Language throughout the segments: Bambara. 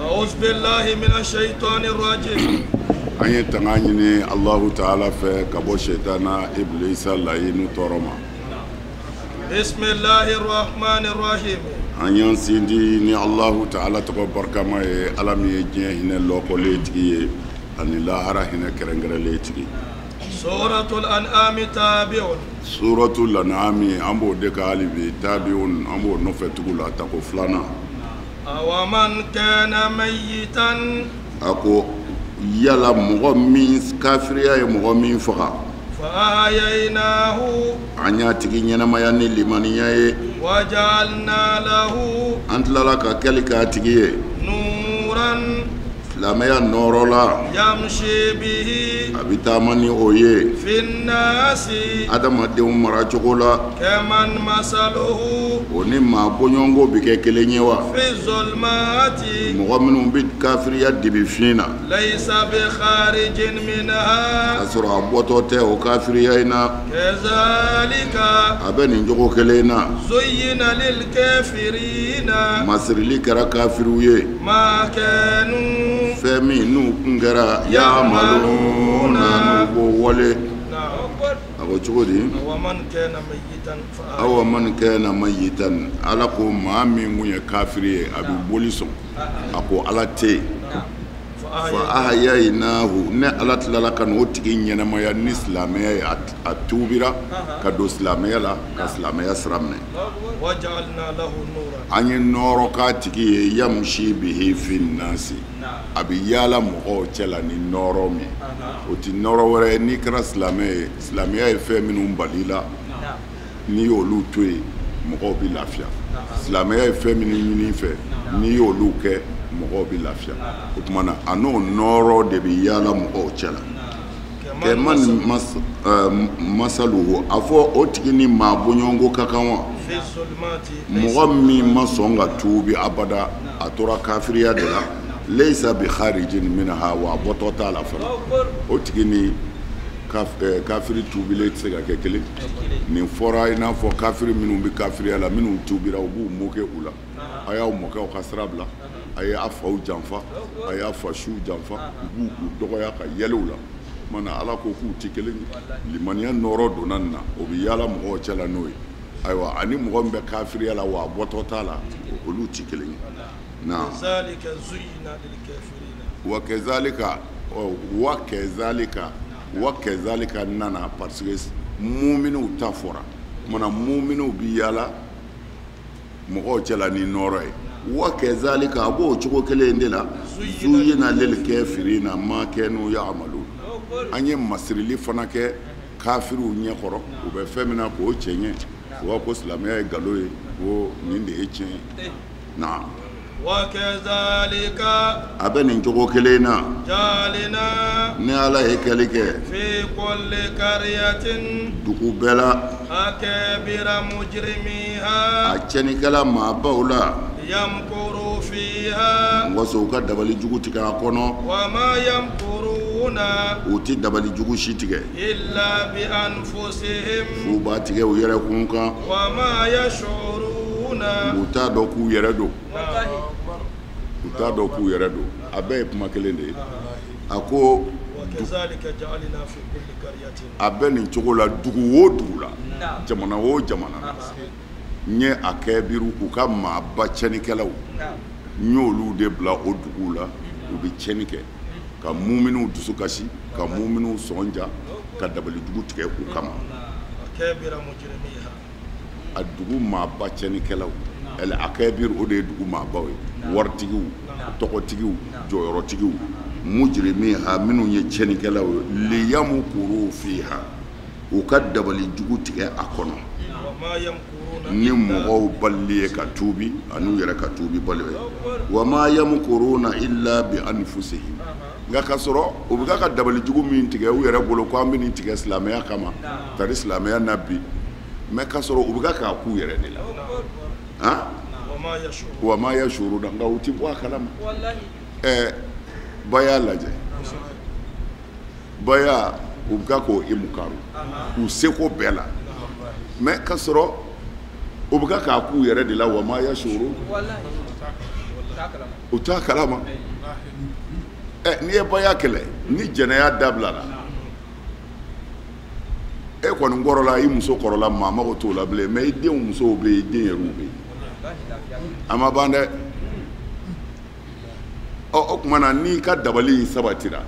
أعوذ بالله من الشيطان الرجيم. An ye tanga ɲini Alahu taala fɛ ka bɔ shetana ibilisa layinu tɔɔrɔ ma. بسم الله الرحمن الرحيم. An y'an sindi ni Alahu taala tɔgɔ barikama ye, Ala min ye diɲɛ hinɛ lɔkɔlen tigi ye ani lahara hinɛ kɛrɛnkɛrɛnlen tigi. سورة الأنعام تابع. Suratu lanami, an b'o de ka hali bi, tabiun, an b'o nɔfɛ tugu la tako filanan. أومن كان ميتا. A ko yala mɔgɔ min kafiriya ye mɔgɔ min faga, فأحييناه. An y'a tigi ɲɛnamaya ni limaniya ye. وجعلنا له An tilala ka kɛli k'a tigi ye نورا silamɛya nɔrɔ la يمشي به a bɛ taama ni o ye في الناس adamadenw maracogo la كمن مثله o ni maa bɔɲɔgɔnko bɛ kɛ kelen ye wa في الظلمات mɔgɔ minnu bɛ kafiriya dibi fin na ليس بخارج منها k'a sɔrɔ a bɔtɔ tɛ o kafiriya in na? كذلك A bɛ nin cogo kelen na زين للكافرين masirili kɛra kafiriw ye ما كانوا fɛn min n'u kun kɛra yamaluna, n'u b'o wale. نعم. A ko cogo di? ومن كان ميتا فأحييناه. Awa man kana mayitan, Ala ko maa min kun ye kafiri ye, a bɛ boli sɔn, a ko Ala tɛ yen, fa ahayayinahu, ne Ala tilala ka n'o tigi ɲɛnamaya ni silamɛya ye, a tuubira ka don silamɛya la, ka silamɛya sira minɛ. وجعلنا له نورا An ye nɔrɔ k'a tigi ye, yamshi bihi fi nasi, a bɛ yaala mɔgɔw cɛ la ni nɔrɔ min, o ti nɔrɔ wɛrɛ ye. N'i kɛra silamɛ ye, silamɛya ye fɛn minnu bali la, n'i y'olu to yen, mɔgɔw bɛ lafiya. Silamɛya ye fɛn minnu ɲini i fɛ, n'i y'olu kɛ, mɔgɔw bɛ lafiya. O tuma na, a n'o nɔrɔ de bɛ yaala mɔgɔw cɛ la. Kɛman masaluhu, a fɔ o tigi ni maa bɔɲɔgɔnko ka kan wa? في الظلمات Mɔgɔ min ma sɔn ka tuubi abada, a tora kafiriya de la, laysa bi kharijin minha, wa a bɔtɔ t'a la fana, o tigi ni kafiri tuubilen tɛ se ka kɛ kelen. Nin fɔra i n'a fɔ kafiri minnu bɛ kafiriya la, minnu tuubira, u b'u mɔkɛ u la: a y'aw mɔkɛw ka sira bila, a ye a faw janfa, a y'a fa siw janfa. U b'u u dɔgɔya ka yɛlɛ u la. Mana Ala ko k'u tɛ kelen ye. Limaniya nɔrɔ donna nin na, o bɛ yaala mɔgɔw cɛ la n'o ye. Ayiwa, ani mɔgɔ min bɛ kafiriya la wa a bɔtɔ t'a la, olu tɛ kelen ye na. ذلك زين للكافرين. Wa kazalika, wa kazalika, wa kazalika nana parce que muminiw ta fɔra. Mana muminiw bi yaala mɔgɔw cɛla ni nɔrɔ ye, wa kazalika, a b'o cogo kelen in de la, zuyina lil kafirina ma kanu ya'malun, an ye masirili fana kɛ kafiriw ɲɛkɔrɔ, u bɛ fɛn min na k'o cɛ ɲɛ, u b'a ko silamɛya ye nkalon ye, ko nin de ye tiɲɛ ye na. وكذلك A bɛ nin cogo kelen na جعلنا ni Ala ye kɛli kɛ في كل قرية dugu bɛɛ la أكابر مجرميها a tiɲɛnikɛla maabaw la ليمكروا فيها waso u ka dabali jugu tigɛ a kɔnɔ. وما يمكرون U ti dabali jugu si tigɛ إلا بأنفسهم f'u b'a tigɛ u yɛrɛ kun kan. وما يشعرون. U t'a dɔn k'u yɛrɛ don, u t'a dɔn k'u yɛrɛ don. A bɛɛ ye kuma kelen de ye. A ko وكذلك جعلنا في كل قرية a bɛ nin cogo la dugu o dugu la, jamana o jamana na, n ye a kɛbiru, u ka maaba tiɲɛnikɛlaw, n y'olu de bila o duguw la. U bɛ tiɲɛni kɛ ka muminiw dusu kasi, ka muminiw sɔn ja, ka dabali jugu tigɛ u kama. أكابر مجرميها. A dugu maaba tiɲɛnikɛlaw, ɛlɛ akɛbiru, o de ye dugu maabaw ye, waritigiw, tɔgɔtigiw, jɔyɔrɔtigiw, mujrimiha, minnu ye tiɲɛnikɛlaw ye, liyamukuru fiha, u ka dabali jugu tigɛ a kɔnɔ وما يمكرون ni mɔgɔw balili ye ka tuubi ani u yɛrɛ ka tuubi bali ye. Wa ma yamkuruna illa bi anfusihim, nka ka sɔrɔ u bɛ ka dabali jugu min tigɛ u yɛrɛ bolo ko an bɛ nin tigɛ silamɛya kama, tari silamɛya na bi, mɛ ka sɔrɔ u bɛ k'a k'u yɛrɛ de la, han. وما يشعرون. Wa ma yashuruna, nka u ti bɔ a kalama. Ba y'a lajɛ, baya u bɛ k'o imukaru u seko bɛɛ la, mɛ ka sɔrɔ u bɛ k'a k'u yɛrɛ de la. Wa ma yashuru. U t'a kalama. Ɛ, n'i ye baya kɛlɛ, ni jɛnɛya dabilala, e kɔni kɔrɔla, i muso kɔrɔla, maa mago t'o la bilen, mais i denw musow bɛ yen, i den yɛrɛw bɛ yen, a ma ban dɛ. Ɔ, o tuma na, n'i ka dabali in sabatira,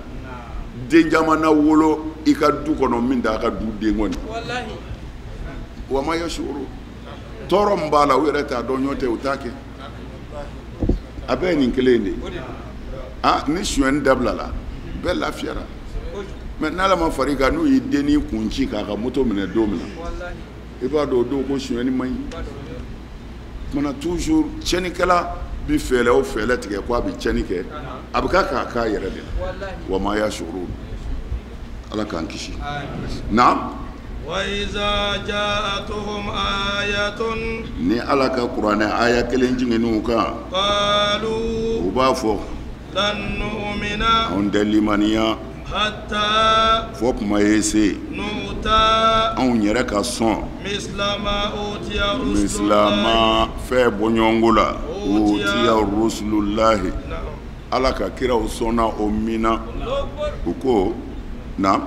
den caman na wolo i ka du kɔnɔ min t'a ka du den kɔni. Wa ma yasuru, tɔɔrɔ min b'a la, u yɛrɛ t'a dɔn, ɲɔgɔn tɛ, u t'a kɛ. A bɛɛ ye nin kelen de ye. Ah, ni sonyɛni dabilala, bɛɛ lafiyara. Mais n'Ala ma far'i kan, n'u y'i dennin kun ci k'a ka moto minɛ don min na, i b'a dɔn o don ko sonyɛni man ɲi. Kumana, toujours tiɲɛnikɛla bi fɛɛrɛ o fɛɛrɛ tigɛ ko a bɛ tiɲɛni kɛ, a bɛ k'a k'a yɛrɛ de la. Wa ma yasuru, Ala k'an kisi. Naam. وإذا جاءتهم آية Ni Ala ka kuranɛ aya kelen jiginn'u kan, قالوا u b'a fɔ: لن نؤمن Anw tɛ limaniya حتى fɔ kuma ye se نؤتى anw yɛrɛ ka sɔn مثل ما أوتي رسل الله. Misilama fɛn bɔɲɔgɔnko la, utiya rusulullahi. نعم. Ala ka kiraw sɔnna o min na, u ko na.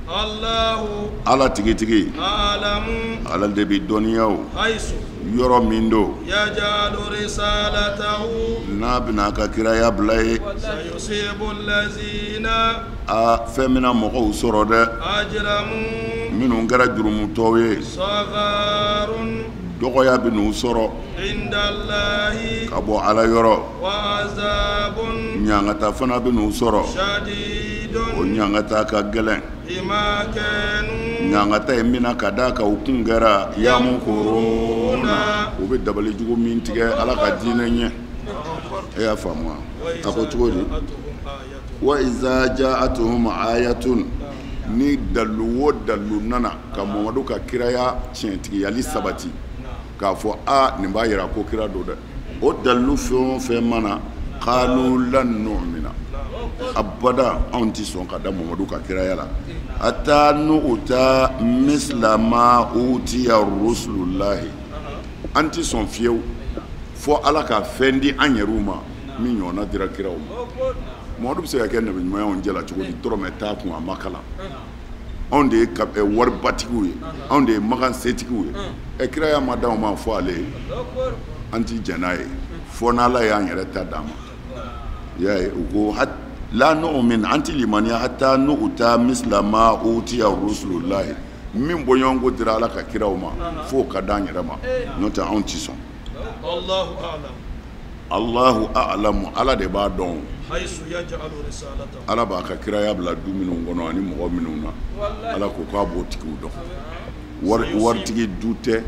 الله Ala tigitigi أعلم Ala de bi dɔnniyaw حيث yɔrɔ min don يجعل رسالته. n'a bɛna a ka kiraya bila ye. سيصيب الذين A fɛn bɛna mɔgɔw sɔrɔ dɛ أجرموا minnu kɛra jurumutɔw ye صغار dɔgɔya bɛ n'u sɔrɔ عند الله ka bɔ Ala yɔrɔ. وعذاب Ɲangata fana bɛ n'u sɔrɔ. شديد O ɲangata ka gɛlɛn. بما كانوا Ɲangata in bɛna ka d'a kan u kun kɛra yamukuruna, u bɛ dabali jugu min tigɛ Ala ka diinɛ ɲɛ. E y'a faamu wa? A ko cogo di? جاءتهم آية Wa iza ja'atuhum ayatun, ni dalu o dalu nana ka Mamadu ka kiraya tiɲɛtigiyali sabati k'a fɔ a nin b'a yira ko kira don dɛ, o dalu fɛn o fɛn mana, qalu lan nu'mina abada, anw ti sɔn ka da Mamadu ka kiraya la, hatta nu'ta misla ma utiya rusulullahi, an ti sɔn fiyewu fɔ Ala ka fɛn di an yɛrɛw ma min ɲɔgɔnna dira kiraw ma. Mamadu bɛ se ka kɛ nabi ɲuman ye anw jɛla cogo di? Dɔrɔmɛ t'a kun, a ma kalan. Anw de ye waribatigiw ye, anw de ye makan setigiw ye. Ɛ, kiraya ma d'anw ma fɔ ale ye. An ti jɛn n'a ye fɔ n'Ala y'an yɛrɛ ta d'an ma. I y'a ye, u ko la nu'min, an ti limaniya, hatta nu'ta misla ma utiya rusulullahi, min bɔɲɔgɔnko dira Ala ka kiraw ma, f'o ka d'an yɛrɛ ma, n'o tɛ anw ti sɔn. الله أعلم Allahu a'lamu, Ala de b'a dɔn حيث يجعل رسالته. Ala b'a ka kiraya bila du minnu kɔnɔ ani mɔgɔ minnu na, Ala ko k'a b'o tigiw dɔn. Waritigi du tɛ,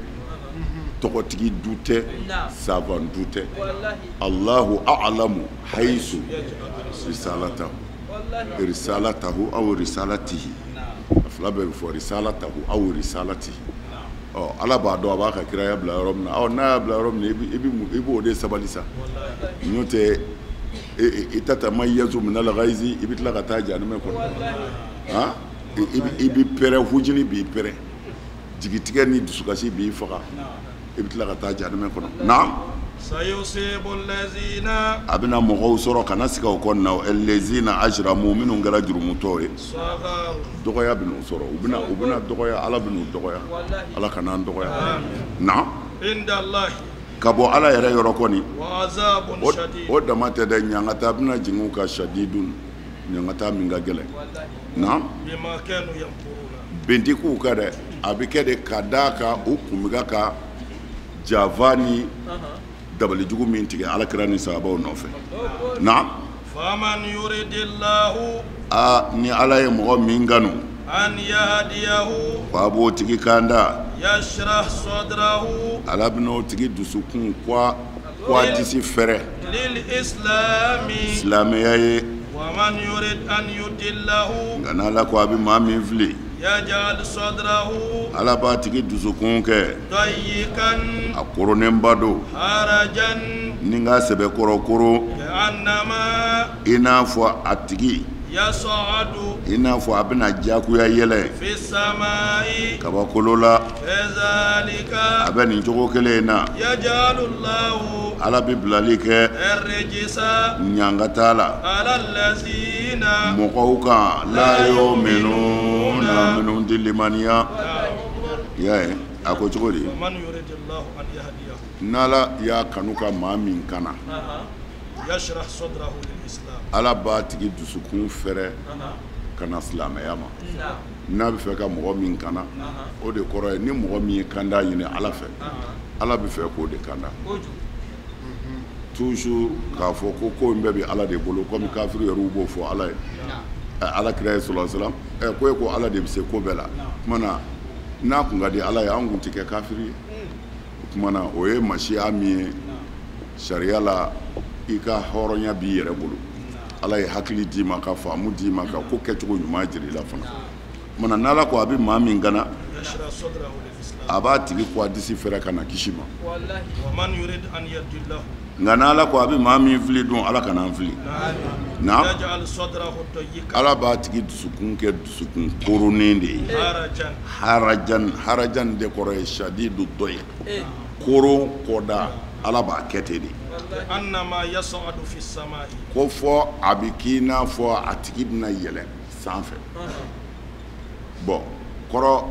tɔgɔtigi du tɛ, savan du tɛ. Allahu a'lamu haythu risalatahu, risalatahu aw risalatihi, a fila bɛɛ bɛ fɔ, risalatahu aw risalatihi. Ɔ, Ala b'a dɔn a b'a ka kiraya bila yɔrɔ min na. Ɔ, n'a y'a bila yɔrɔ min na, i b'o de sabali sa, n'o tɛ i tatamayyazu minal ghayzi, i bɛ tila ka taa jahanamɛ kɔnɔ. Han, i bɛ pɛrɛn, hujini b'i pɛrɛn, jigitigɛ ni dusukasi b'i faga, i bɛ tila ka taa jahanamɛ kɔnɔ. Naam. سيصيب الذين A bɛna mɔgɔw sɔrɔ, kana siga o kɔnɔna na, allazina ajramu, minnu kɛra jurumutɔw ye صغار dɔgɔya bɛ n'u sɔrɔ, u bɛna dɔgɔya, Ala bɛ n'u dɔgɔya. Ala kana an dɔgɔya. Naam. عند الله Ka bɔ Ala yɛrɛ yɔrɔ kɔni. وعذاب شديد O dama tɛ dɛ, ɲangata bɛna jigin u kan, shadidun, ɲangata min ka gɛlɛn. Naam. بما كانوا يمكرون. Bɛn ti k'u kan dɛ, a bɛ kɛ de ka d'a kan u kun bɛ ka janfa ni dabalijugu min tigɛ Ala kira ni sahabaw nɔfɛ. Naam. فمن يريد الله A ni Ala ye mɔgɔ min kanu أن يهديه ko a b'o tigi kan da يشرح صدره Ala bɛna o tigi dusukun kwa disi fɛrɛ للإسلام silamɛya ye. ومن يريد أن يضله Nka n'Ala ko a bɛ maa min fili يجعل صدره Ala b'a tigi dusukun kɛ ضيقا a koronenba don حرجا ni n ka sɛbɛkɔrɔ koron كأنما i n'a fɔ a tigi Yas'adu. I n'a fɔ a bɛna diyagoya yɛlɛ. Fi samai. Kabakolo la. Kazalika. A bɛ nin cogo kelen in na. Yajalu Allahu. Ala bɛ bilali kɛ. Ar-rijsa. Ɲangata la. Ala allazina. Mɔgɔw kan. La yu'minuna minnu tɛ limaniya. I y'a ye a ko cogo di? Man yuridillahu an yahdiyahu. N'Ala y'a kanu ka maa min kana. Yashrah sadrahu lil-islam. Ala b'a tigi dusukun fɛrɛ ka na silamɛya ma. N'a bɛ fɛ ka mɔgɔ min kana, o de kɔrɔ ye ni mɔgɔ min ye kanda ɲini Ala fɛ, Ala bɛ fɛ k'o de kanda. Toujours k'a fɔ ko ko in bɛɛ bɛ Ala de bolo, komi kafiri yɛrɛw b'o fɔ Ala ye. Ala kira ye sallallahu alaihi wasallam ko e ko Ala de bɛ se ko bɛɛ la. O tuma na n'a kun ka di Ala ye, an kun tɛ kɛ kafiri ye. O tuma na o ye masiya min ye sariya la, i ka hɔrɔnya b'i yɛrɛ bolo. Ala ye hakili d'i ma, ka faamu d'i ma, ka ko kɛcogo ɲuman jira i la fana. Mana n'Ala ko a bɛ maa min kana, a b'a tigi ko a disi fɛrɛ ka na kisi ma. Nka n'Ala ko a bɛ maa min fili dun, Ala kana an fili. Naam. Ala b'a tigi dusukun kɛ dusukun koronnen de ye. Harajan, harajan de kɔrɔ ye shadidu dɔyi. Koron kɔda, Ala b'a kɛ ten de. Ko fɔ a bɛ k'i n'a fɔ a tigi bɛna yɛlɛ sanfɛ. Bon, kɔrɔ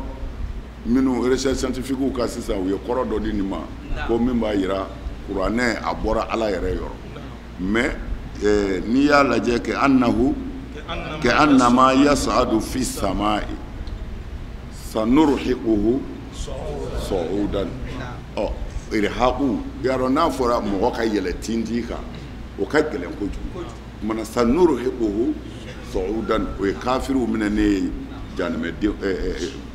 minnu recherche scientifique ka sisan, u ye kɔrɔ dɔ di nin ma, ko min b'a jira kuranɛ a bɔra Ala yɛrɛ yɔrɔ. Mais n'i y'a lajɛ kɛ annahu kɛ annama yas'adu fi samai sanurhiquhu su'udan. Ɔ irhaqu, yarɔ n'a fɔra mɔgɔ ka yɛlɛ tintin kan, o ka gɛlɛn kojugu. Mana sanurhiquhu su'udan, o ye kafiriw minɛ ne ye janimɛdenw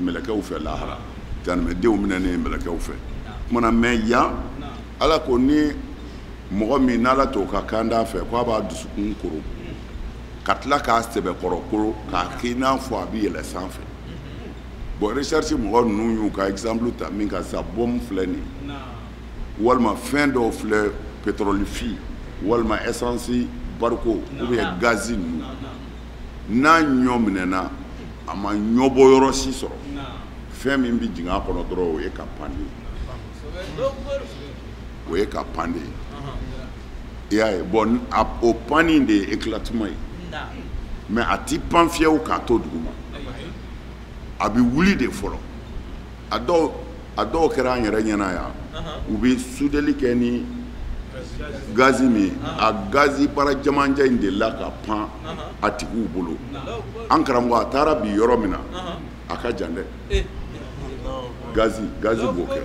mɛlɛkɛw fɛ lahara, janimɛdenw minɛ ne ye mɛlɛkɛw fɛ. Kumana mɛ yan Ala ko ni mɔgɔ min n'Ala t'o ka kan d'a fɛ, k'a b'a dusukun koro ka tila k'a sɛbɛkɔrɔ koro k'a k'i n'a fɔ a bɛ yɛlɛ sanfɛ. Bon, recherche mɔgɔ ninnu y'u ka exemple ta min kan sisan, bombe filɛ nin ye, walima fɛn dɔw filɛ, pétrole fi walima essence bariko ou bien gazi ninnu, n'a ɲɔ minɛna a ma ɲɔbɔ yɔrɔ si sɔrɔ, fɛn min bɛ jigin a kɔnɔ dɔrɔn o ye ka pan de ye, o ye ka pan de ye. I y'a ye, bon, o panni de ye éclatement ye, mais a ti pan fiyewu k'a to duguma, a bɛ wuli de fɔlɔ. A dɔw kɛra an yɛrɛ ɲɛna yan, u bɛ sudeli kɛ ni gazi min ye, a gazi bara jamanjan in delila ka pan a tigiw bolo. An karamɔgɔ a taara bi yɔrɔ min na, a ka jan dɛ, gazi b'o kɛ,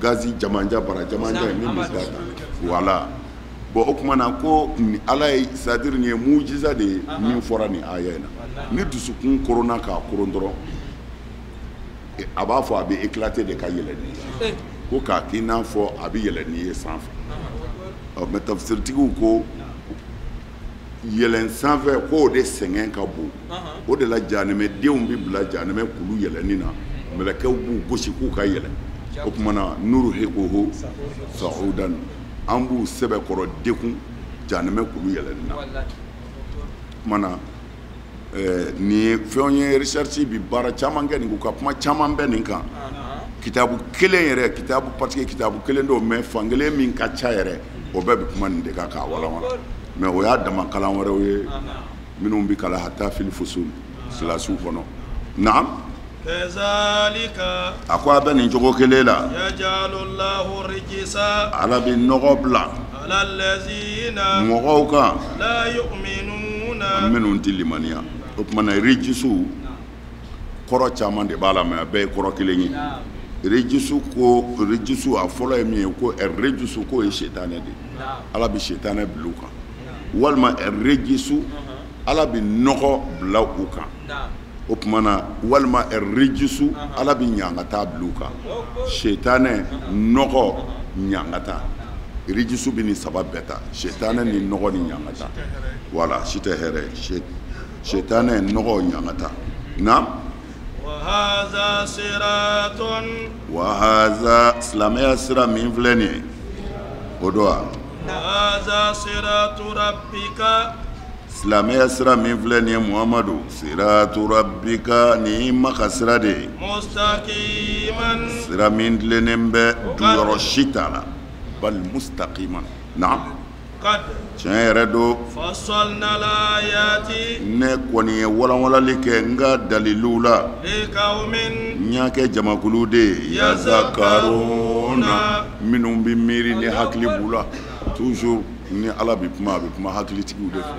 gazi jamanja bara jamanja in min bɛ da ta, voilà. Bon, o tuma na ko Ala ye, c'est à dire nin ye mujiza de ye min fɔra nin aya in na. Ni dusukun koronna k'a koron dɔrɔn, a b'a fɔ a bɛ éclater de ka yɛlɛ ni ye, ko k'a k'i n'a fɔ a bɛ yɛlɛ n'i ye sanfɛ. Ɔ mɛ tafsiritigiw ko yɛlɛn sanfɛ k'o de sɛgɛn ka bon, o de la janimɛdenw bɛ bila janimɛ kulu yɛlɛnni na, mɛlɛkɛw b'u gosi k'u ka yɛlɛ. O tuma na nurhiquhu sa'udan, an b'u sɛbɛkɔrɔ dekun janimɛ kulu yɛlɛnni na. O tuma na nin ye fɛnw ye, recherche bi baara caman kɛ nin k'u ka kuma caman bɛ nin kan. Kitabu kelen yɛrɛ, kitabu parce que kitabu kelen dɔw, mais fan kelen min ka ca yɛrɛ, o bɛɛ bɛ kuma nin de kan k'a walawala. Mais o y'a dama kalan wɛrɛw ye minnu bɛ kalan hata fil fusul kilasiw kɔnɔ. Naam. Kazalika. A ko a bɛ nin cogo kelen la. Yajalullahu rijsa. Ala bɛ nɔgɔ bila. Ala allazina. Mɔgɔw kan. La yu'minuna. Minnu tɛ limaniya. O tuma na rijisu kɔrɔ caman de b'a la, mais a bɛɛ ye kɔrɔ kelen ye. Rijisu ko, rijisu a fɔlɔ ye min ye, ko rijisu k'o ye sitanɛ de ye. Ala bɛ sitanɛ bila u kan. Walima rijisu, Ala bɛ nɔgɔ bila u kan. O tuma na walima rijisu, Ala bɛ ɲangata bila u kan. Sitanɛ, nɔgɔ, ɲangata. Rijisu bɛ nin saba bɛɛ ta, sitanɛ ni nɔgɔ ni ɲangata. Voilà, si tɛ hɛrɛ ye. Sitanɛ, nɔgɔ, ɲangata. Naam. Wa siratun. Wa haza, silamɛya sira min filɛ nin ye, o don wa? Haza siratu rabbika. Silamɛya sira min filɛ nin ye Muhamadu, siratu rabbika, nin y'i ma ka sira de ye. Mustaqiman. Sira min tilennen bɛ, duyɔrɔ si t'a la, bal mustaqiman. Naam. Kad. Tiɲɛ yɛrɛ don. Fasalna layati. Ne kɔni ye walanwalali kɛ n ka daliluw la. Likawmin. N y'a kɛ jamakulu de ye. Yazakaruna. Minnu bɛ miiri ni hakili b'u la. Toujours ni Ala bɛ kuma, a bɛ kuma hakilitigiw de fɛ.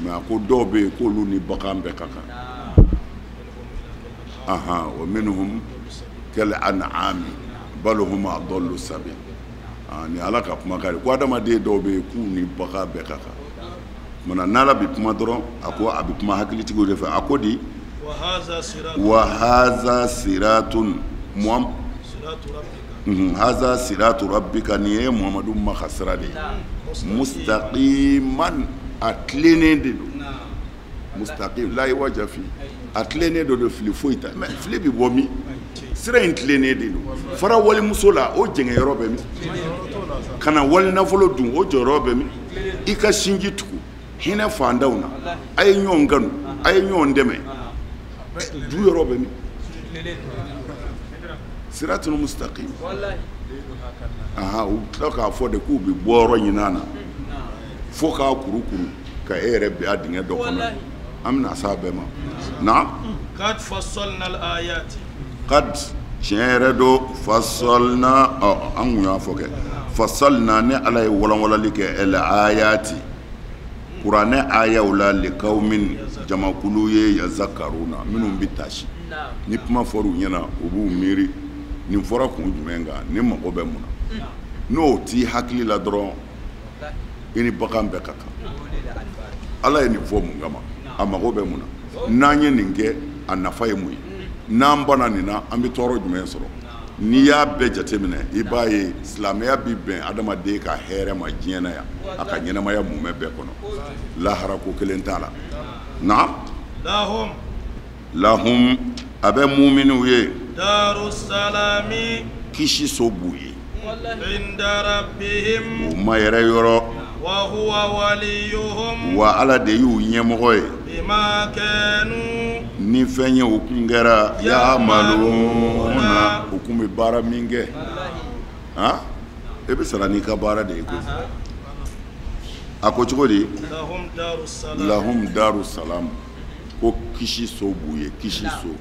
Mais a ko dɔw bɛ yen k'olu ni bagan bɛɛ ka kan. Ahan, wa minhum kal an'ami bal hum adallu sabil. Ni Ala ka kumakan ye ko adamaden dɔw bɛ yen k'u ni bagan bɛɛ ka kan. Munna n'Ala bɛ kuma dɔrɔn, a ko a bɛ kuma hakilitigiw de fɛ. A ko di? Wa haza siratun haza siratu rabbika, nin ye Muhamadu ma ka sira de ye. Mustaqiman, a tilennen de don. Mustaqim la iwaja fi, a tilennen de don, fili foyi t'a. Mais fili bɛ bɔ min? Sira in tilennen de don. Fara walimuso la, o jɛngɛyɔrɔ bɛ min? Ka na wali nafolo dun, o jɔyɔrɔ bɛ min? I ka sinji tugu, hinɛ fantanw na, a ye ɲɔgɔn kanu, a ye ɲɔgɔn dɛmɛ, du yɔrɔ bɛ min? Siratun mustaqim. Aha, u tila k'a fɔ de k'u bɛ bɔ yɔrɔ ɲini a na fo k'a kurukuru ka e yɛrɛ bin a dingɛ dɔ kɔnɔ. An bɛna s'a bɛɛ ma. Naam. Kad fassalna al-ayati. Kad, tiɲɛ yɛrɛ don, fassalna, an kun y'a fɔ kɛ. Fassalna, ne Ala ye walanwalali kɛ al-ayati, kuranɛ ayaw la, likawmin, jamakulu ye, yazakaruna, minnu bɛ taasi. Ni kuma fɔra u ɲɛna, u b'u miiri nin fɔra kun jumɛn kan, nin mago bɛ mun na. N'o t'i hakili la dɔrɔn, i ni bagan bɛɛ ka kan. Ala ye nin fɔ mun kama? A mago bɛ mun na? N'an ye nin kɛ, a nafa ye mun ye? N'an banna nin na, an bɛ tɔɔrɔ jumɛn sɔrɔ? N'i y'a bɛɛ jateminɛ, i b'a ye silamɛya bɛ bɛn adamaden ka hɛrɛ ma diɲɛ na yan, a ka ɲɛnamaya mumɛ bɛɛ kɔnɔ. Lahara ko kelen t'a la. Naam. Lahum. Lahum, a bɛ muminiw ye. Darussalami. Kisi so b'u ye. Inda rabbihim. U ma yɛrɛ yɔrɔ. Wa huwa waliyuhum. Wa Ala de y'u ɲɛmɔgɔ ye. Bima kanu. Ni fɛn ye u kun kɛra. Ya'maluna, u kun bɛ baara min kɛ. Han? E bɛ sara n'i ka baara de ye koyi. A ko cogo di? Lahum darussalam. Lahum darussalam. Ko kisi so b'u ye, kisi so.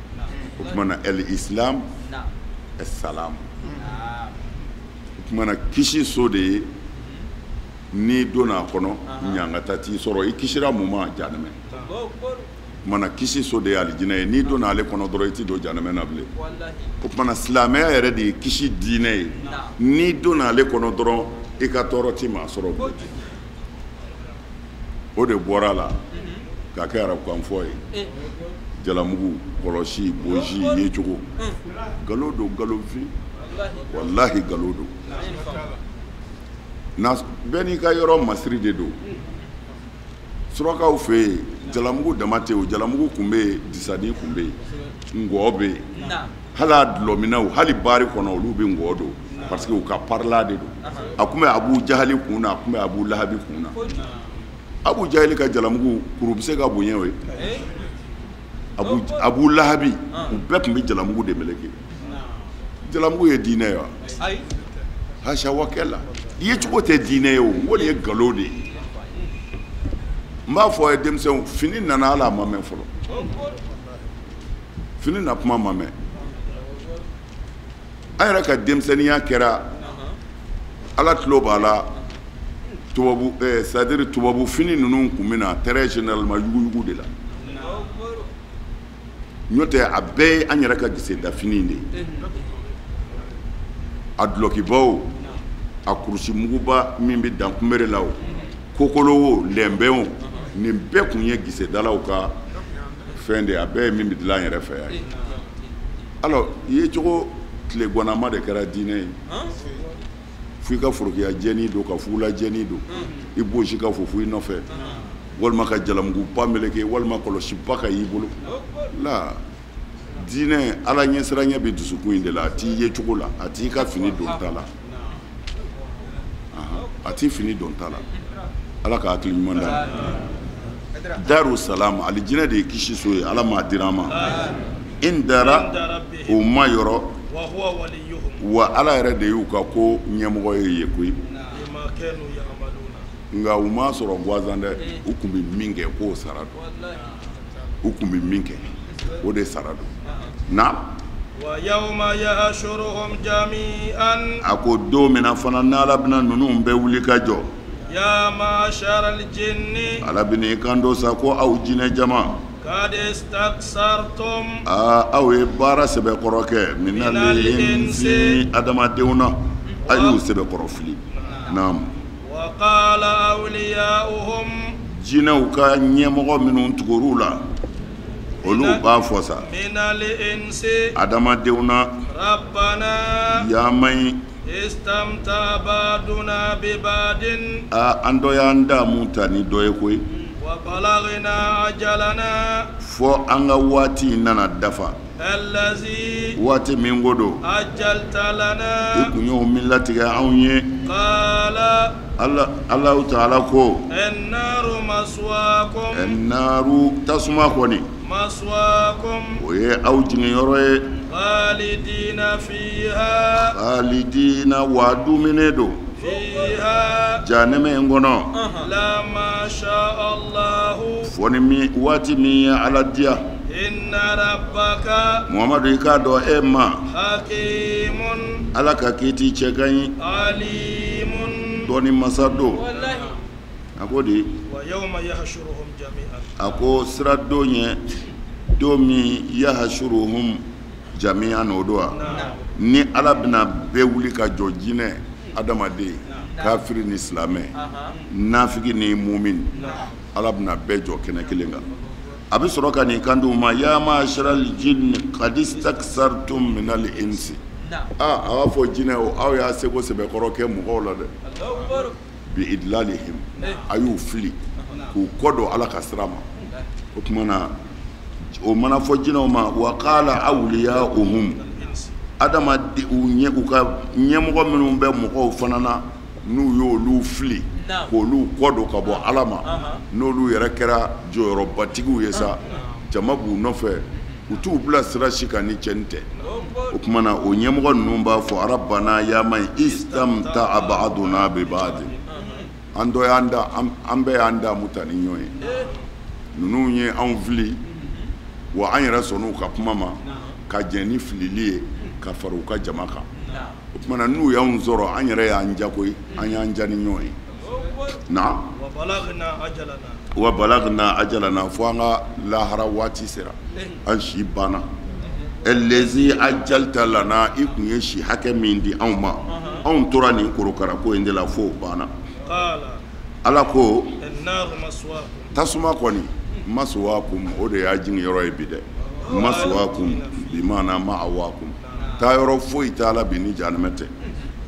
O tuma na el islam salam. O tuma na kisi so de ye, n'i donna a kɔnɔ ɲangata t'i sɔrɔ, i kisira mun ma? Jahanamɛ. O tuma na kisi so de ye alijinɛ ye, n'i donna ale kɔnɔ dɔrɔn i t'i don jahanamɛ na bilen. O tuma na silamɛya yɛrɛ de ye kisi diinɛ ye, n'i donna ale kɔnɔ dɔrɔn i ka tɔɔrɔ t'i maa sɔrɔ bilen. O de bɔra a la k'a kɛ arabukan fɔ ye. Jalamugu, kɔlɔsi, bozi, yecogo. Nkalon don, nkalonfin. Walahi nkalon don. Bɛɛ n'i ka yɔrɔ masiri de don. Surakaw fɛ yen, jalamugu dama tɛ o, jalamugu tun bɛ yen, disani tun bɛ yen, ngɔ bɛ yen. Hali a dulɔminɛw, hali baari kɔnɔ olu bɛ ngɔ don parce que u ka parila de don. A tun bɛ Abu Jahali kun na, a tun bɛ Abu Lahabi kun na. Abu Jahali ka jalamugu kuru bɛ se ka bonya o ye. Abu Lahabi, u bɛɛ tun bɛ jalamugu de meleke. Jalamugu ye diinɛ ye wa? Hasa wa kɛla. I ye cogo tɛ diinɛ ye o, o de ye nkalon de ye. N b'a fɔ a ye denmisɛnw, fini nana hali a ma mɛn fɔlɔ. Fini na kuma ma mɛn. An yɛrɛ ka denmisɛnninya kɛra, Ala tulo b'a la, tubabu, c'est à dire tubabu fini ninnu tun bɛ na très généralement yuguyugu de la. N'o tɛ a bɛɛ ye an yɛrɛ ka giseda fini de ye. A dulɔkiba o, a kurusi muguba min bɛ dan kunbere la o, kokolo o, lɛnbɛn o, nin bɛɛ tun ye gisedalaw ka fɛn de ye. A bɛɛ ye min bɛ dilan an yɛrɛ fɛ yan. Alors ye cogo tileganama de kɛra diinɛ ye. Fo i ka forokiya jɛni don, ka fugula jɛni don, i bosi ka fo i nɔfɛ, walima ka jalamuguba meleke, walima kɔlɔsiba ka y'i bolo. La diinɛ, Ala ɲɛsiranɲɛ bɛ dusukun in de la, a t'i ye cogo la, a t'i ka fini don ta la. A t'i fini don ta la. Ala ka hakili ɲuman d'a ma. Darussalam alijinɛ de ye kisi so ye, Ala m'a dira an ma. Inda u ma yɔrɔ, wa Ala yɛrɛ de y'u ka ko ɲɛmɔgɔ ye ye koyi. Nka u m'a sɔrɔ gansan dɛ, u tun bɛ min kɛ k'o sara don, u tun bɛ min kɛ o de sara don. Na a ko don min na fana n'Ala bɛna ninnu bɛɛ wuli ka jɔ, Ala bɛna i kanto sa ko aw jinɛ jama, aa aw ye baara sɛbɛkɔrɔ kɛ minal insi adamadenw na, a y'u sɛbɛkɔrɔ fili. Naam. Jinɛw ka ɲɛmɔgɔ minnu tugur'u la, olu b'a fɔ sa adamadenw na, yaamayi an dɔ y'an damu ta ni dɔ ye koyi, fɔ an ka waati in nana dafa, waati min ko don i kun y'o min latigɛ anw ye. Alahu taala ko naaru tasuma kɔni o ye aw jiginyɔrɔ ye, khalidina wa dumuni don jahanama in kɔnɔ, fɔ ni waati min ye Ala diya. Muhamadu i k'a dɔn e ma Ala ka kiiti cɛ ka ɲi, dɔnni masa don. A ko di, a ko sira don ye don min yahshuruhum jami'an o don wa, ni Ala bɛna bɛɛ wuli ka jɔ, jinɛ adamaden, kafiri ni silamɛ, nafigi ni mumin, Ala bɛna bɛɛ jɔ kɛnɛ kelen kan. A bɛ sɔrɔ ka nin kan d'u ma, ya ma'asharal jinni qad istakthartum minal insi. Aa a b'a fɔ jinɛ o, aw y'a seko sɛbɛkɔrɔ kɛ mɔgɔw la dɛ, bi idlalihim, a y'u fili k'u kɔ don Ala ka sira ma. O tuma na o mana fɔ jinɛw ma, wa qala awliya'uhum, adamaden u ɲɛ u ka ɲɛmɔgɔ minnu bɛ mɔgɔw fana na, n'u y'olu fili k'olu kɔ don ka bɔ Ala ma, n'olu yɛrɛ kɛra jɔyɔrɔbatigiw ye sa, jama b'u nɔfɛ, u t'u bila sira si kan ni cɛnni tɛ. O tuma na o ɲɛmɔgɔ ninnu b'a fɔ rabbana ya man istamta'a ba'duna bi ba'd, an dɔ y'an da, an bɛɛ y'an da mu ta ni ɲɔgɔn ye, ninnu ye anw fili wa an yɛrɛ sɔnn'u ka kuma ma ka jɛn ni filili ye ka fara u ka jama kan. O tuma na n'u y'anw sɔrɔ, an yɛrɛ y'an jago ye, an y'an ja ni ɲɔgɔn ye. Na wa balagna ajalana, fo an ka lahara waati sera, an si banna. Allazi ajalta lana, i kun ye si hakɛ min di anw ma, anw tora nin korokara ko in de la fo o banna. Ala ko tasuma kɔni maswaakum, o de y'a jiginyɔrɔ ye bi dɛ. Maswaakum bi maana ma'awaakum, taayɔrɔ foyi t'a la bi ni jahanama tɛ.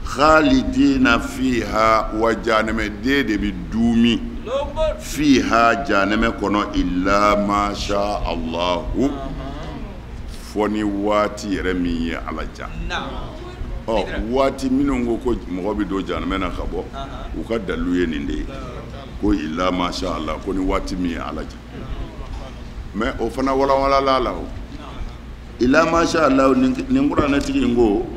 Khalidina fiha, wa jahanamaden de bɛ duumi fiha jahanama kɔnɔ, illa ma sha Allahu, fɔ ni waati yɛrɛ min ye Ala ja. Ɔ waati minnu ko ko mɔgɔ bɛ don jahanama na ka bɔ, u ka dalilu ye nin de ye, ko illa ma sha Allah, ko ni waati min ye Ala ja. Mais o fana walawalala la o illa ma sha Allah, nin kuranɛtigi in ko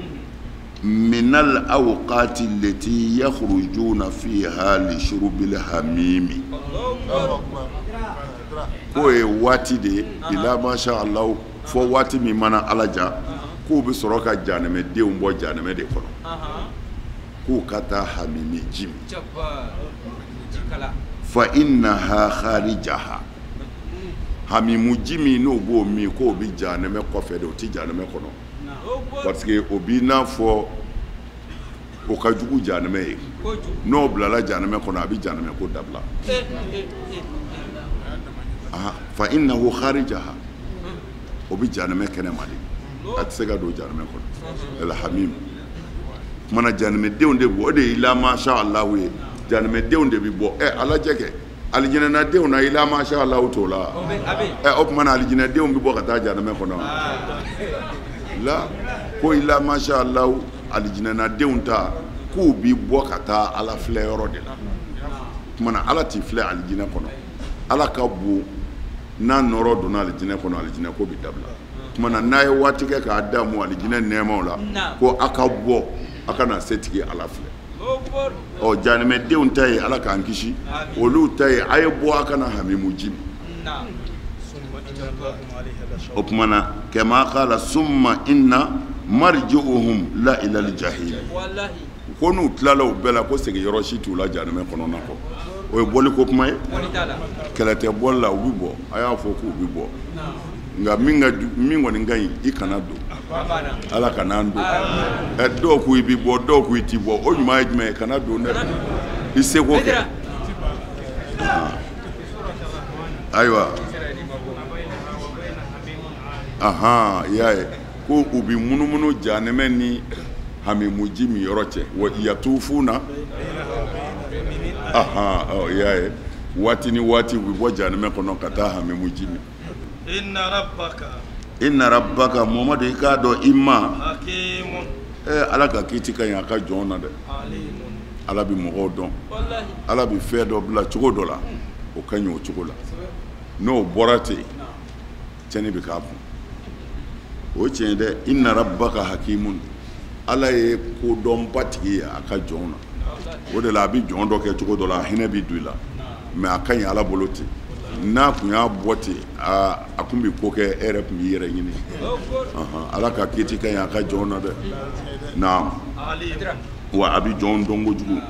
minal awqati allati yakhrujuna fiha li shurbil hamimi, k'o ye waati de ye illa ma sha Allah, fɔ waati min mana Ala ja, k'u bɛ sɔrɔ ka jahanamadenw bɔ jahanama de kɔnɔ, k'u ka taa hamimi ji min. Fa innaha kharijaha, hamimu ji min n'o b'o min, k'o bɛ jahanama kɔfɛ de, o tɛ jahanama kɔnɔ, parce que o b'i n'a fɔ o ka jugu jahanama ye, n'o bilala jahanama kɔnɔ a bɛ jahanama ko dabila. Fa innahu kharijaha, o bɛ jahanama kɛnɛ ma de, a tɛ se ka don jahanama kɔnɔ. Alhamim kumana jahanamadenw de bɔ, o de ye illa ma sha Allahu ye, jahanamadenw de bɛ bɔ. Ɛ Ala jɛ kɛ alijinɛnadenw na illa ma sha Allahu t'o la. Ɛ o tuma na alijinɛdenw bɛ bɔ ka taa jahanama kɔnɔ la, ko illa ma sha Allahu, alijinɛnadenw ta k'u bɛ bɔ ka taa Ala filɛ yɔrɔ de la. Kumana Ala t'i filɛ alijinɛ kɔnɔ, Ala ka bon n'a nɔrɔ donna alijinɛ kɔnɔ, alijinɛ ko bɛ dabila. Tuma na n'a ye waati kɛ k'a damu alijinɛ nɛɛmaw la, ko a ka bɔ a ka na setigi Ala filɛ. Ɔ jahanɛmɛdenw ta ye, Ala k'an kisi, olu ta ye a ye bɔ a kana hamimu ji min. O tuma na kama qala summa inna marji'uhum la ila al-jahim. Ko n'u tilala o bɛɛ la, ko segin yɔrɔ si t'u la jahanɛmɛ kɔnɔna kɔ. O ye bɔli ko kuma ye, kɛlɛ tɛ bɔli la, u bɛ bɔ, a y'a fɔ k'u bɛ bɔ, nka min kɔni ka ɲi, i kana don, Ala kana an don. Ɛ dɔw ko i bɛ bɔ, dɔw ko i ti bɔ, o ɲuman ye jumɛn ye? Kana don dɛ, i seko kɛ. Ayiwa, ahan, i y'a ye ko u bɛ munumunu jahanɛmɛ ni hamimuji min yɔrɔ cɛ, wa yatufuna, ahan, ɔ i y'a ye waati ni waati u bɛ bɔ jahanɛmɛ kɔnɔ ka taa hamimuji min. Inna rabbaka, inna rabbaka, Muhamadu, i k'a dɔn i ma hakimun, Ala ka kiiti ka ɲi a ka jɔn na dɛ. Ala bɛ mɔgɔw dɔn, Ala bɛ fɛn dɔ bila cogo dɔ la, o ka ɲi o cogo la. N'o bɔra ten, tiɲɛni bɛ k'a kun. O tiɲɛ dɛ. Inna rabbaka hakimun, Ala ye kodɔnba tigi ye a ka jɔnw na. O de la a bɛ jɔn dɔ kɛ cogo dɔ la, a hinɛ bɛ don i la, mais a ka ɲi Ala bolo ten. N'a kun y'a bɔ ten, a kun bɛ ko kɛ, e yɛrɛ kun b'i yɛrɛ ɲini. Ala ka kiiti ka ɲi a ka jɔnw na dɛ. Naam, wa a bɛ jɔnw dɔn kojugu.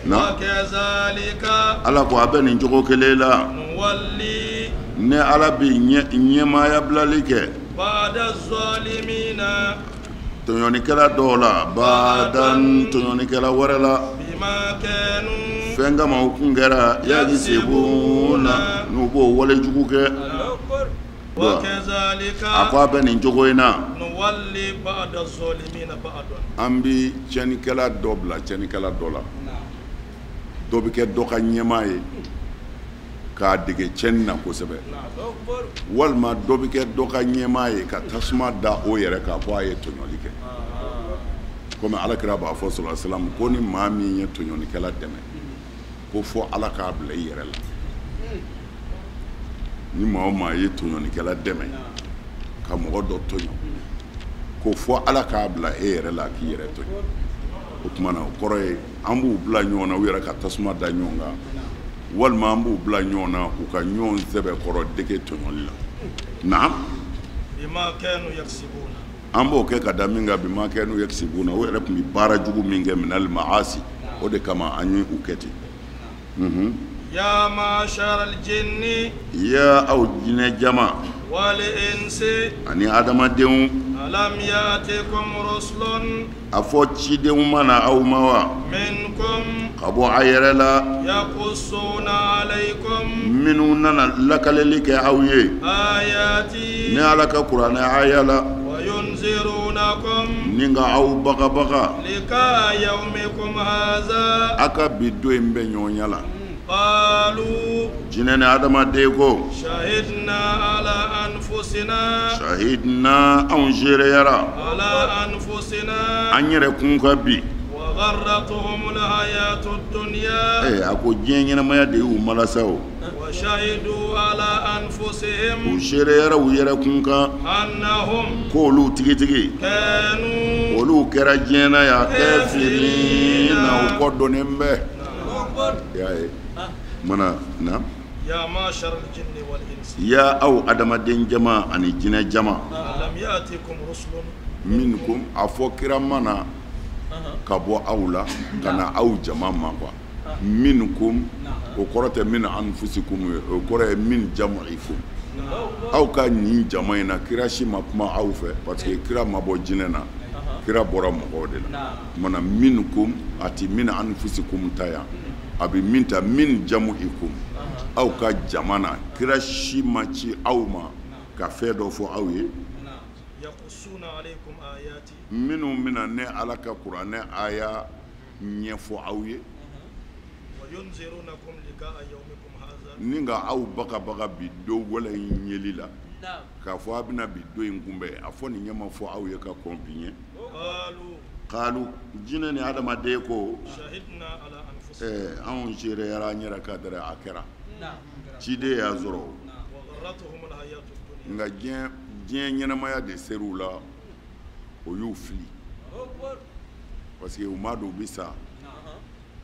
Na Ala ko a bɛ nin cogo kelen la, ne Ala bɛ ɲɛmaaya bilali kɛ tɔɲɔnikɛla dɔw la, badan tɔɲɔnikɛla wɛrɛ la, fɛn kama u kun kɛra yagisibuna, n'u b'o wale jugu kɛ. A ko a bɛ nin cogo in na, an bɛ tiɲɛnikɛla dɔ bila tiɲɛnikɛla dɔ la, dɔ bɛ kɛ dɔ ka ɲɛmaa ye k'a dege tiɲɛni na kosɛbɛ, walima dɔ bɛ kɛ dɔ ka ɲɛmaa ye ka tasuma da o yɛrɛ kan ko a ye tɔɲɔli kɛ. Komi Ala kira b'a fɔ sallallahu alaihi wasallam ko ni maa min ye tɔɲɔnikɛla dɛmɛ, ko fɔ Ala k'a bila i yɛrɛ la. Ni maa o maa ye tɔɲɔnikɛla dɛmɛ ka mɔgɔ dɔ tɔɲɔ, ko fɔ Ala k'a bila e yɛrɛ la k'i yɛrɛ tɔɲɔ. O tuma na o kɔrɔ ye an b'u bila ɲɔgɔn na, u yɛrɛ ka tasuma da ɲɔgɔn kan, walima an b'u bila ɲɔgɔn na u ka ɲɔgɔn sɛbɛkɔrɔ dege tɔɲɔli la. Naam, an b'o kɛ ka da min kan, bima kanu yakisibuna, o yɛrɛ tun bɛ baara jugu min kɛ minal maasi, o de kama an ye u kɛ ten. Ya ma'ashara al-jinni, ya aw jinɛ jama, wal insi, ani adamadenw, alam ya'tikum rusulun, a fɔ cidenw ma na aw ma wa, minkum, ka bɔ a yɛrɛ la, yaqussuna alaykum, minnu nana lakaleli kɛ aw ye, ayati, ni Ala ka kuranɛ aya la, wa yunzirunakum, ni ka aw bagabaga, lika yawmikum haza, a ka bi don in bɛ ɲɔgɔnya la. Qalu, jinɛ ni adamaden ko, shahidna ala anfusina, shahidna, anw seereyara, ala anfusina, an yɛrɛ kun ka bi, wa gharratuhum alhayatu dunya, a ko diɲɛ ɲɛnamaya de y'u malasa o, wa shahidu ala anfusihim, u seereyara u yɛrɛ kun kan, annahum, k'olu tigitigi, kanu, olu kɛra diɲɛ na yan kafirina, u kɔ donnen bɛ. I y'a ye mana na. Ya ma'ashara al-jinni wal insi, ya aw adamaden jama ani jinɛ jama, alam ya'tikum rusulun minkum, a fɔ kira ma na ka bɔ aw la ka na aw jama ma quoi. Minkum o kɔrɔ tɛ min anfusikum ye, o kɔrɔ ye min jam'ikum, aw ka nin jama in na kira si ma kuma aw fɛ, parce que kira ma bɔ jinɛ na, kira bɔra mɔgɔw de la. Mana minkum a ti min anfusikum ta yan, a bɛ min ta min jam'ikum, aw ka jama na kira si ma ci aw ma ka fɛn dɔ fɔ aw ye, minnu bɛna ne Ala ka kuranɛ aya ɲɛfɔ aw ye, ni ka aw bagabaga bi don wɛlɛ in yeli la, k'a fɔ a bɛna bi don in kunbɛn, a fɔ nin ɲɛ ma fɔ aw ye ka kɔn bi ɲɛ. Qalu, jinɛ ni adamaden ko, Anw seereyara an yɛrɛ kan dɛrɛ a kɛra ciden y'a sɔrɔ nka diɲɛ ɲɛnamaya de ser'u la o y'u fili parce que u m'a dɔn u bɛ sa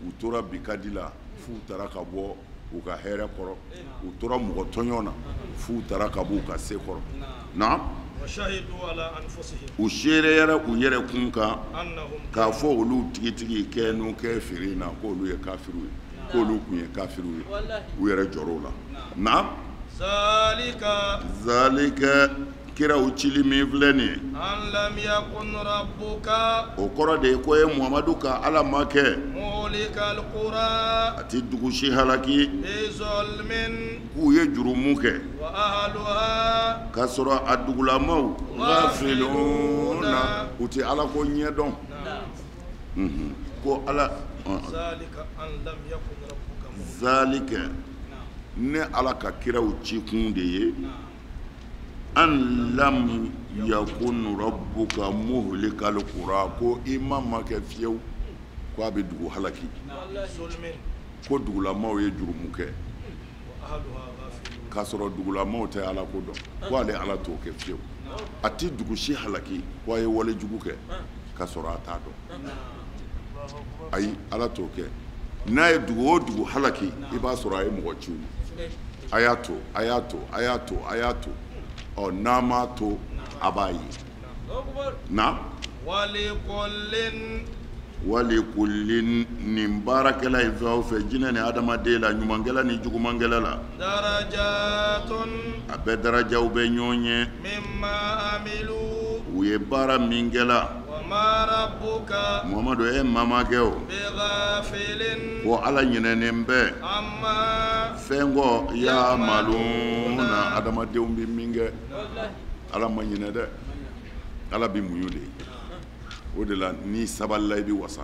u tora bi ka di la f'u taara ka bɔ u ka hɛrɛ kɔrɔ u tora mɔgɔ tɔɲɔ na f'u taara ka bɔ u ka se kɔrɔ naam u seereyara u yɛrɛ kun kan k'a fɔ olu tigitigi kɛnu kafiri na k'olu ye kafiriw ye k'olu kun ye kafiriw ye u yɛrɛ jɔr'o la naam zalika kiraw cili min filɛ nin ye an lam yakun rabbuka o kɔrɔ de ye ko e Muhamadu ka Ala ma kɛ muhlikal qura a ti dugu si halaki bi zulmin k'u ye jurumu kɛ wa ahluha k'a sɔrɔ a dugulamaw ghafiluna u ti Ala ko ɲɛdɔn ko Ala zalika an lam yakun rabbuka zalika ne Ala ka kiraw cikun de ye an lam yakun rabbuka muhlikal qura ko i ma kɛ fiyewu ko a bɛ dugu halaki ko dugulamaw ye jurumu kɛ k'a sɔrɔ dugulamaw tɛ Ala ko dɔn ko ale Ala t'o kɛ fiyewu a ti dugu si halaki ko a ye wale jugu kɛ k'a sɔrɔ a t'a dɔn ayi Ala t'o kɛ n'a ye dugu o dugu halaki i b'a sɔrɔ a ye mɔgɔ ci u ma a y'a to a y'a to a y'a to a y'a to ɔ n'a m'a to a b'a ye na wali kullin nin baarakɛla in fɛn o fɛn jinɛ ni adamaden la ɲumankɛla ni jugumankɛla la darajatun a bɛɛ darajaw bɛ ɲɔgɔn ye mimma amilu u ye baara min kɛla wa ma rabbuka Muhamadu e mamakɛ o bi ghafilin ko Ala ɲinɛnen bɛ amma fɛn kɔ ya'maluna adamadenw bɛ min kɛ Ala ma ɲinɛ dɛ Ala bɛ muɲu de ye o de la n'i sabalila i bɛ wasa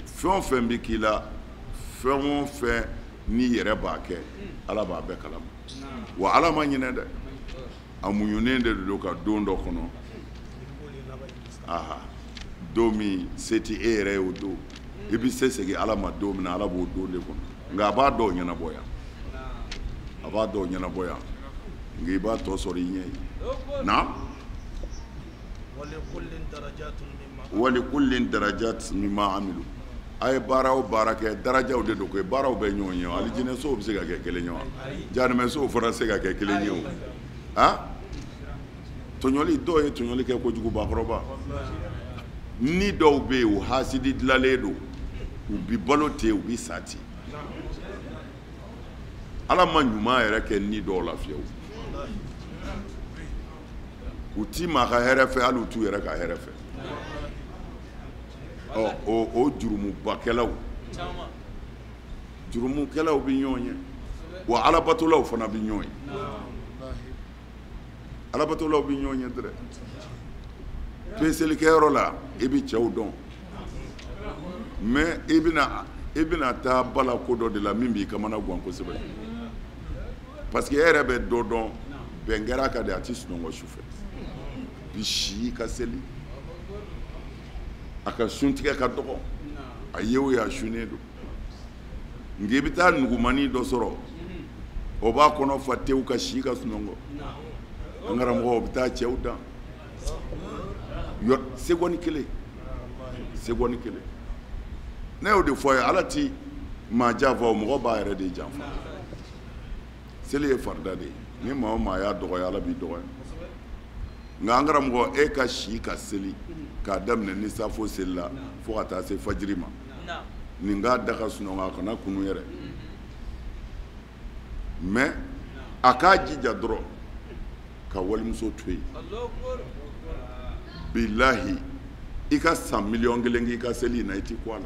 fɛn o fɛn bɛ k'i la fɛn o fɛn n'i yɛrɛ b'a kɛ Ala b'a bɛɛ kalama wa Ala ma ɲinɛ dɛ a muɲunen de don ka don dɔ kɔnɔ aha don min se tɛ e yɛrɛ ye o don i bɛ se segin Ala ma don min na Ala b'o don de kɔnɔ nka a b'a dɔw ɲɛnabɔ yan a b'a dɔw ɲɛnabɔ yan nka i b'a tɔ sɔrɔ i ɲɛ ye na wali kullin darajat mimma amilu a ye baara o baara kɛ darajaw de don koyi baaraw bɛ ɲɔgɔn ye alijinɛsow bɛ se ka kɛ kelen ye wa jahanamɛsow fana se ka kɛ kelen ye o ah tɔɲɔli dɔw ye tɔɲɔli kɛ kojugu bakɔrɔba ni dɔw bɛ yen u hasidi dilanlen don u bi balo ten u bi sa ten Ala ma ɲuman yɛrɛ kɛ ni dɔw la fiyewu u ti maa ka hɛrɛ fɛ hali u t'u yɛrɛ ka hɛrɛ fɛ ɔ o jurumubakɛlaw jurumukɛlaw bɛ ɲɔgɔn ye wa alabatolaw fana bɛ ɲɔgɔn ye alabatolaw bɛ ɲɔgɔn ye dɛrɛ peselikɛyɔrɔ la i bɛ cɛw dɔn mais i bɛna taa bala ko dɔ de la min b'i kamana gan kosɛbɛ parce que e yɛrɛ bɛ dɔ dɔn bɛn kɛra a kan de a ti sunɔgɔ su fɛ bi si ka seli a ka suntigɛ ka dɔgɔ a ye o ye a sunnen don nka i bɛ taa nugumani dɔ sɔrɔ o b'a kɔnɔ fa tewu ka si ka sunɔgɔ an karamɔgɔ o bɛ taa cɛw dan seconde kelen seconde kelen ne y'o de fɔ a ye Ala ti maa janfa o mɔgɔ b'a yɛrɛ de janfa seli ye farida de ye ni maa o maa y'a dɔgɔya Ala b'i dɔgɔya nka an karamɔgɔ e ka si ka seli k'a daminɛ ni safo seli la fo ka taa se fajiri ma nin k'a da ka sunɔgɔ a kana kunu yɛrɛ mais a k'a jija dɔrɔn ka walimuso to yen bilahi i ka san 1,000,000 k'i ka seli in na i ti ku a la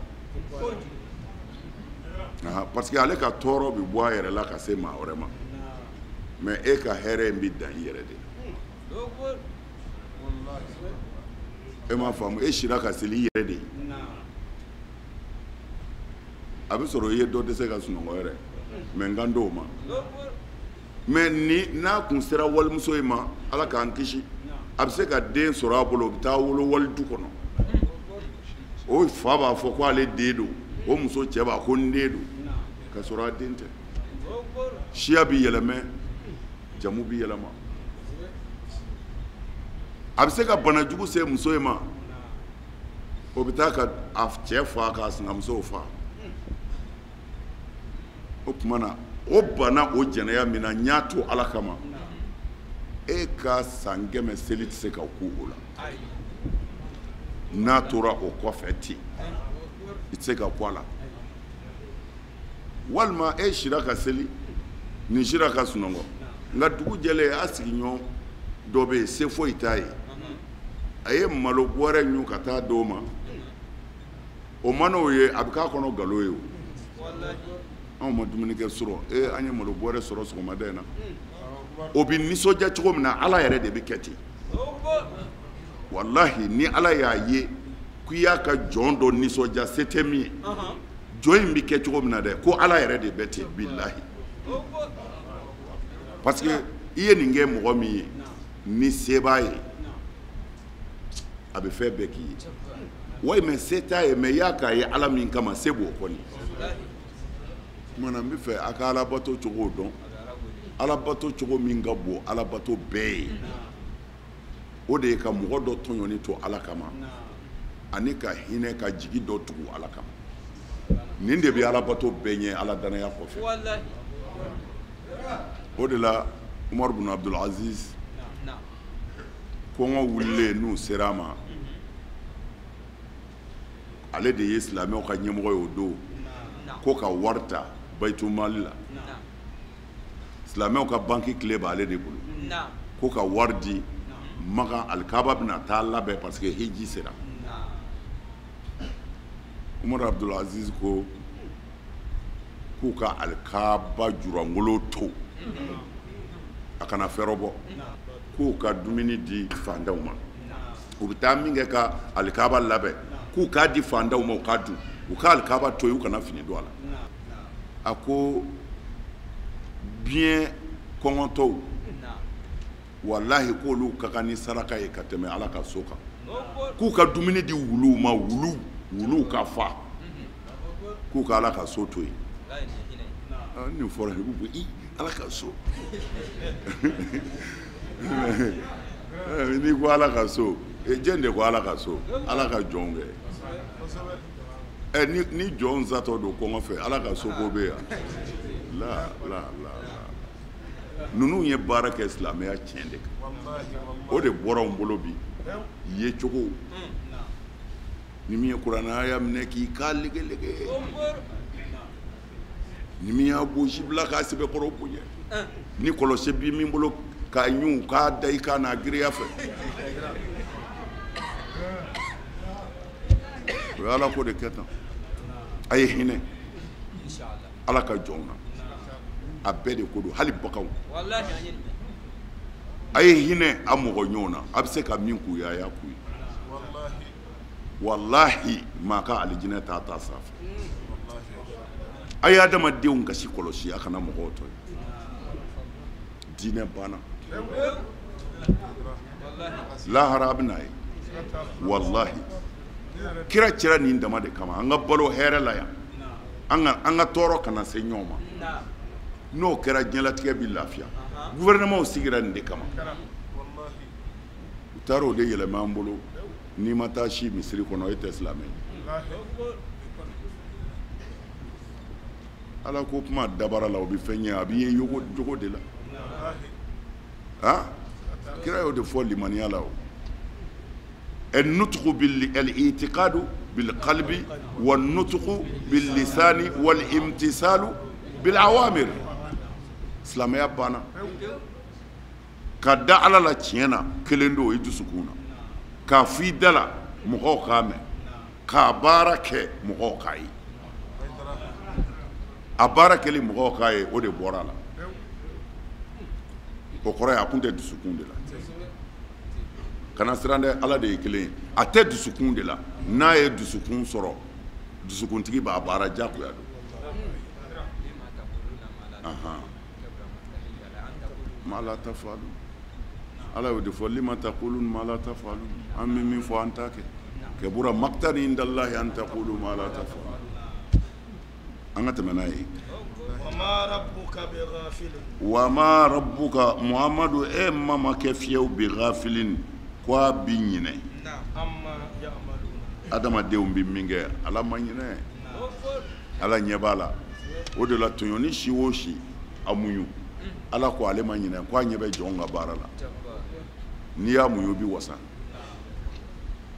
parce que ale ka tɔɔrɔ bɛ bɔ a yɛrɛ la ka se maa wɛrɛ ma mais e ka hɛrɛ in bɛ dan i yɛrɛ de la e m'a faamu e sira ka seli i yɛrɛ de ye a bɛ sɔrɔ i ye dɔ dɛsɛ ka sunɔgɔ yɛrɛ mais n kan t'o ma mais ni n'a kun sera walimuso in ma Ala k'an kisi a bɛ se ka den sɔrɔ a bolo o bɛ taa wolo wali du kɔnɔ o fa b'a fɔ ko ale den don O muso cɛ b'a ko n den don ka sɔrɔ a den tɛ. Siya bi yɛlɛmɛ, jamu bi yɛlɛma. A bɛ se ka bana jugu se muso in ma, o bɛ taa ka a cɛ fa k'a sinamuso fa. O tuma na o banna o jɛnɛya min na, n y'a to Ala kama. E ka san 100 seli tɛ se ka ku o la. N'a tora o kɔfɛ ten, i tɛ se ka ku a la. Walima e sira ka seli, nin sira ka sunɔgɔ, nka dugu jɛlen a sigiɲɔgɔn dɔ bɛ yen, se foyi t'a ye, a ye malo bɔrɛ ɲu ka taa d'o ma, o ma n'o ye, a bɛ k'a kɔnɔ nkalon ye o. Anw ma dumuni kɛ sɔrɔ, e an ye malo bɔrɛ sɔrɔ sɔgɔmada in na. O bɛ nisɔndiya cogo min na, Ala yɛrɛ de bɛ kɛ ten. Walahi ni Ala y'a ye k'i y'a ka jɔn dɔ nisɔndiya, se tɛ min ye, jɔn in bɛ kɛ cogo min na dɛ, ko Ala yɛrɛ de bɛ ten, bilahi. Parce que i ye nin kɛ mɔgɔ min ye, ni se b'a ye, a bɛ fɛn bɛɛ k'i ye. Walima se t'a ye, mais i y'a k'a ye Ala min kama, se b'o kɔni. Tuma na n bɛ fɛ a ka Alabato cogo dɔn. Alabato cogo min ka bon Alabato bɛɛ ye, o de ye ka mɔgɔ dɔ tɔɲɔni to Ala kama, ani ka hinɛ ka jigi dɔ tugu Ala kama. Nin de bɛ Alabato bɛɛ ɲɛ Ala danaya kɔfɛ. O de la Umar bin Abdul Aziz kɔngɔ wulilen n'u sera a ma, ale de ye silamɛw ka ɲɛmɔgɔ ye o don, ko ka wari ta Bayitumali la. Silamɛw ka banki tile b'ale de bolo, ko ka wari di Makan, alikaba bɛna taa labɛn parce que hiji sera. Umar Abdul Aziz ko k'u ka alikaba jurangolo to, a kana fɛrɛ bɔ, k'u ka dumuni di fantanw ma. U bɛ taa min kɛ ka alikaba labɛn, k'u k'a di fantanw ma, u k'a dun, u ka alikaba to yen, u kana fini don a la. A ko biɲɛ kɔngɔtɔw, walahi k'olu ka kan ni saraka ye ka tɛmɛ Ala ka so kan. K'u ka dumuni di wuluw ma, wuluw ka fa, k'u ka Ala ka so to yen. Nin fɔra i b'u i Ala ka so. N'i ko Ala ka so, jɛn de ko Ala ka so, Ala ka jɔnw kɛ. Ni jɔn satɔ don kɔngɔ fɛ, Ala ka so ko bɛ yan. La la la la. Ninnu ye baara kɛ silamɛya tiɲɛ de kan. O de bɔra anw bolo bi. Ye cogo. Ni min ye kuranɛ aya minɛ k'i ka legelege. Ni min y'a gosi bila k'a sɛbɛkɔrɔ bonya. Ni kɔlɔsi bi min bolo k'a ɲun k'a da i kan n'a giriya fɛ. O ye Ala ko de kɛ tan. A ye hinɛ Ala ka jɔnw na. A bɛɛ de ko don, hali baganw. A ye hinɛ a mɔgɔ ɲɔgɔn na, a bɛ se ka min k'u ye, a y'a k'u ye. Walahi maa ka alijinɛ t'a ta sanfɛ. A ye adamadenw gasi kɔlɔsi, a kana mɔgɔw tɔ ye. Diinɛ banna. Lahara a bɛ n'a ye. Walahi kira cira nin dama de kama, an ka balo hɛrɛ la yan, an ka tɔɔrɔ kana se ɲɔgɔn ma. N'o kɛra diɲɛlatigɛ bɛ lafiya. Gouvernement sigira nin de kama. U taara o de yɛlɛma an bolo. N'i ma taa si misiri kɔnɔ, e tɛ silamɛ ye. Ala ko kuma dabara la, o bɛ fɛn ɲɛ, a b'i ye jogo de la. Han? Kira y'o de fɔ limaniya la o. النطق بالاعتقاد بالقلب والنطق باللسان والامتثال بالأوامر. Silamɛya banna. Ka da Ala la tiɲɛ na, kelen don i dusukun na. K'a fɔ i da la mɔgɔw k'a mɛn, k'a baara kɛ mɔgɔw k'a ye. A baara kɛli mɔgɔw k'a ye, o de bɔra a la. O kɔrɔ ye a kun tɛ dusukun de la. Kana siran dɛ, Ala de ye kelen ye. A tɛ dusukun de la. N'a ye dusukun sɔrɔ, dusukuntigi b'a baara diyagoya don. Ma la tafalu. Ala y'o de fɔ, lima taqulun ma la tafalun. An bɛ min fɔ an t'a kɛ. Kabura maqtan indallahi an taqulu ma la tafalun. An ka tɛmɛ n'a ye. Wa ma rabbuka Muhammadu e ma ma kɛ fiyewu bi ghafilin ko a bi ɲinɛ. Adamadenw bi min kɛ Ala ma ɲinɛ, Ala ɲɛ b'a la. O de la tɔɲɔni si o si a muɲu, Ala ko ale ma ɲinɛ, ko a ɲɛ bɛ jɔn ka baara la. N'i y'a muɲu i bi wasa,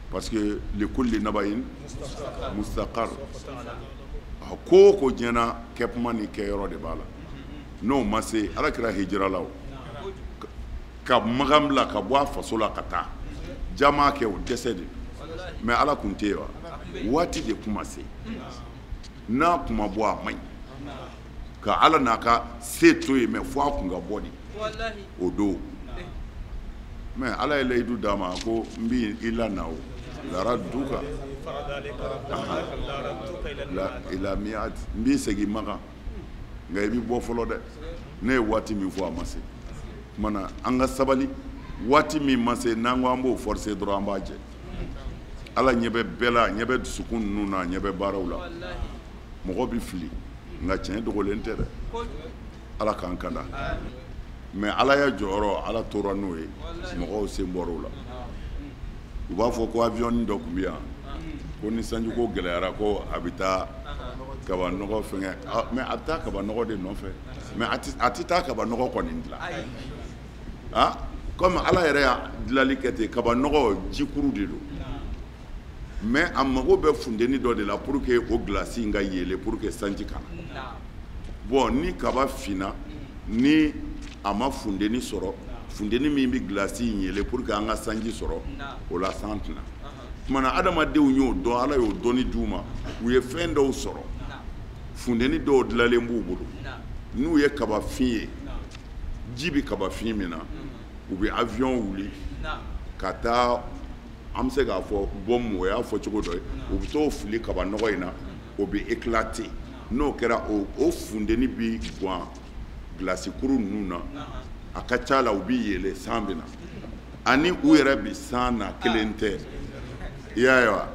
parce que likulli nabayin mustaqar. A ko o ko diɲɛ kɛ kuma ni kɛyɔrɔ de b'a la. N'o ma se, Ala kɛra hijira la o, ka Makan bila ka bɔ a faso la ka taa jama kɛ, o dɛsɛ de. Mais Ala kun tɛ yen wa? Waati de kun ma se. N'a kun ma bɔ a man ɲi ka Ala n'a ka se to yen, mais fo a kun ka bɔ de o don. Mais Ala ye layidu d'a ma ko n b'i la na o laradduka ila mi'at, n b'i segin Makan, nka i bɛ bɔ fɔlɔ dɛ. Ne ye waati min fɔ a ma se. Tuma na an ka sabali, waati min ma se n'an ko an b'o forcer dɔrɔn an b'a jɛ. Ala ɲɛ bɛ bɛɛ la, a ɲɛ bɛ dusukun ninnu na, a ɲɛ bɛ baaraw la. Mɔgɔ bɛ fili, nka tiɲɛ dogolen tɛ dɛ. Ala k'an kanda. Mais Ala ya jɔyɔrɔ, Ala tora n'o ye, mɔgɔw sen bɔr'o la. U b'a fɔ ko avion dɔ tun bɛ yan, ko ni sanjiko gɛlɛyara ko a bɛ taa kaba nɔgɔ fɛngɛ, mais a bɛ taa kaba nɔgɔ de nɔfɛ, mais a tɛ taa kaba nɔgɔ kɔni dilan. Ah, comme Ala yɛrɛ y'a dilanli kɛ ten, kaba nɔgɔ jikuru de don, mais a mago bɛ funteni dɔ de la pour que o glace in ka yɛlɛ, pour que sanji ka na. Bon, ni kaba finna, ni a ma funteni sɔrɔ, funteni min bɛ glace in yɛlɛ pour que an ka sanji sɔrɔ, o la san tɛna. Tuma na adamadenw y'o dɔn, Ala y'o dɔnni d'u ma, u ye fɛn dɔw sɔrɔ, funteni dɔw dilanlen b'u bolo. N'u ye kabafin ye, ji bɛ kabafin min na, u bɛ avion wuli ka taa, an bɛ se k'a fɔ bɔn o y'a fɔ cogo dɔ ye, u bɛ t'o fili kaba nɔgɔ in na, o bɛ éclater. N'o kɛra, o funteni bɛ gan glace kuru ninnu na, a ka ca la u bɛ yɛlɛ, san bɛ na. Ani u yɛrɛ bɛ san na kelen tɛ, i y'a ye wa?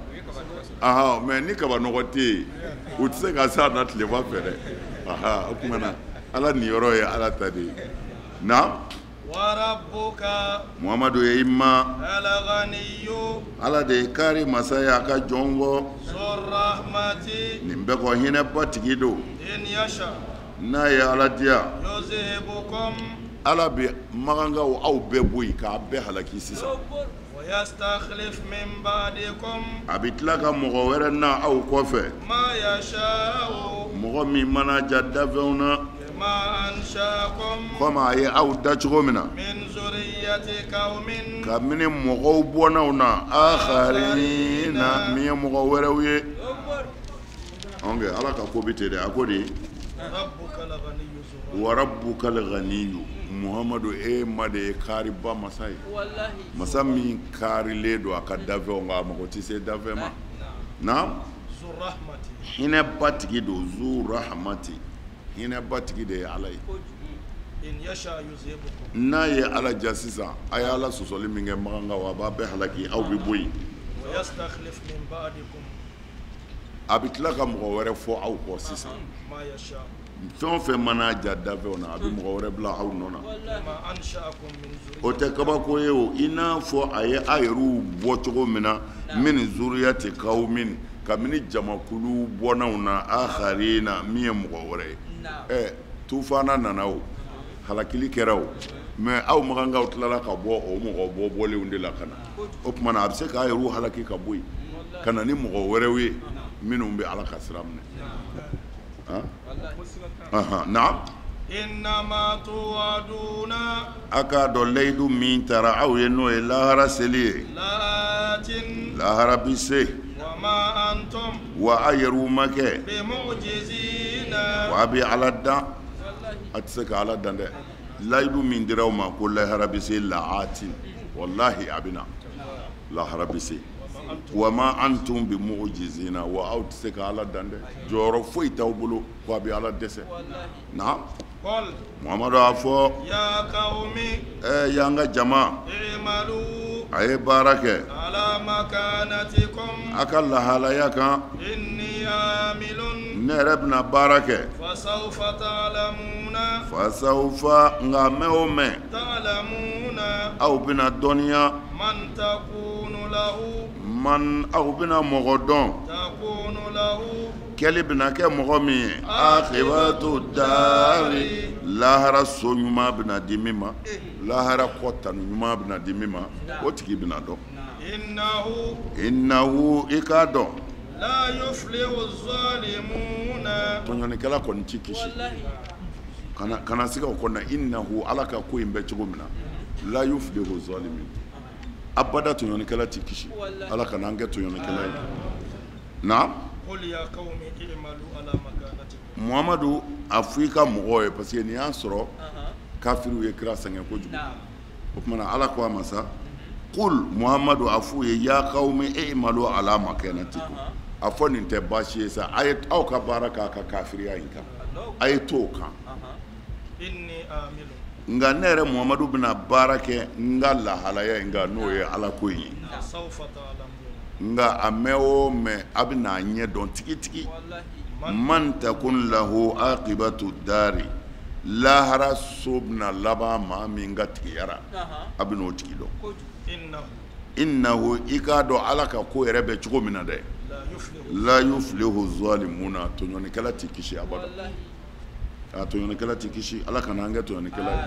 Ahan, mais ni kaba nɔgɔ tɛ yen, u tɛ se ka san na tilema fɛ dɛ. Ahan, o tuma na Ala niyɔrɔ ye Ala ta de ye. Na Muhamadu ye i ma Ala de ye kari masa ye a ka jɔn kɔ nin bɛɛ kɔ, hinɛba tigi don. N'a ye Ala diya, Ala bɛ makankaw aw bɛɛ bɔ yen k'a bɛɛ halaki sisan. A bɛ tila ka mɔgɔ wɛrɛ na aw kɔfɛ, mɔgɔ min mana ja dafɛnw na, komi a ye aw da cogo min na, kabini mɔgɔw bɔnnaw na, akharina, min ye mɔgɔ wɛrɛw ye. Ok, Ala ka ko bɛ ten dɛ. A ko de wa rabbuka al-ghaniyu, Muhamadu e ma de ye kariba masa ye, masa min karilen don a ka dafɛnw kan, a mago tɛ se dafɛn ma. Naam, hinɛba tigi don, zu rahmati, hinɛba tigi de ye Ala ye. N'a ye Ala ja sisan, a ye Ala sɔsɔli min kɛ makankaw, a b'a bɛɛ halaki, aw bɛ bɔ yen. A bɛ tila ka mɔgɔ wɛrɛ fɔ aw kɔ sisan. Fɛn o fɛn mana ja dafɛnw na, a bɛ mɔgɔ wɛrɛ bila aw nɔ na. O tɛ kabako ye o, i n'a fɔ a ye a yɛrɛw bɔ cogo min na, min zuriyati qawmin, kabini jamakulu bɔnnaw na, akharina, min ye mɔgɔ wɛrɛ ye. Ɛ, tufana nana o, halakili kɛra o, mais aw makankaw tilala ka bɔ o mɔgɔ bɔ bɔlenw de la ka na. O tuma na a bɛ se k'a yɛrɛw halaki ka bɔ yen ka na ni mɔgɔ wɛrɛw ye minnu bɛ Ala ka sira minɛ. Naam, a k'a dɔn layidu min taara aw ye, n'o ye lahara seli ye, lahara bi se wa a yɛrɛw ma kɛ wa a bɛ Ala dan, a tɛ se ka Ala dan dɛ. Layidu min dira aw ma ko lahara bi se, laati walahi a bɛ na, lahara bi se. Wa ma antum bi mu'jizina, wa aw tɛ se ka Ala dan dɛ, jɔyɔrɔ foyi t'aw bolo ko a bɛ Ala dɛsɛ. Naam, Muhamadu a fɔ ɛ y'an ka jama, a ye baara kɛ a ka lahalaya kan, Ne yɛrɛ bɛna baara kɛ. Fasawfa, nka mɛn o mɛn, aw bɛna dɔnniya. Man, aw bɛna mɔgɔ dɔn, kɛli bɛna kɛ mɔgɔ min ye, akibatu dari, lahara so ɲuman bɛna di min ma, lahara kɔ tanu ɲuman bɛna di min ma, o tigi bɛna dɔn. Innahu, i k'a dɔn, tɔɲɔnikɛla kɔni ti kisi. Kana siga o kɔnɔ. Innahu, Ala ka ko in bɛ cogo min na, la yuflihu zalimin, abada tɔɲɔnikɛla ti kisi. Ala kana an kɛ tɔɲɔnikɛla ye. Naam. Muhamadu, a fɔ i ka mɔgɔw ye, parce que nin y'a sɔrɔ kafiriw ye kira sɛgɛn kojugu. O tuma na, Ala ko a ma sa, kul, Muhamadu, a f'u ye, ya qawmi i'malu ala makanatikum. A fɔ nin tɛ baasi ye sa, a ye aw ka baara k'a ka kafiriya in kan, a ye to o kan. Nka ne yɛrɛ Muhamadu bɛna baara kɛ n ka lahalaya in kan, n'o ye Ala ko in ye. Nka a mɛn o mɛn, a bɛna a ɲɛ dɔn tigitigi. Man takun lahu aqibatu dari, lahara so bɛna laban maa min ka tigiyara, a bɛna o tigi dɔn. Innahu, i k'a dɔn, Ala ka ko yɛrɛ bɛ cogo min na dɛ, la yuflihu zalimuna, tɔɲɔnikɛla tɛ kisi abada. A tɔɲɔnikɛla tɛ kisi. Ala kana an kɛ tɔɲɔnikɛla ye.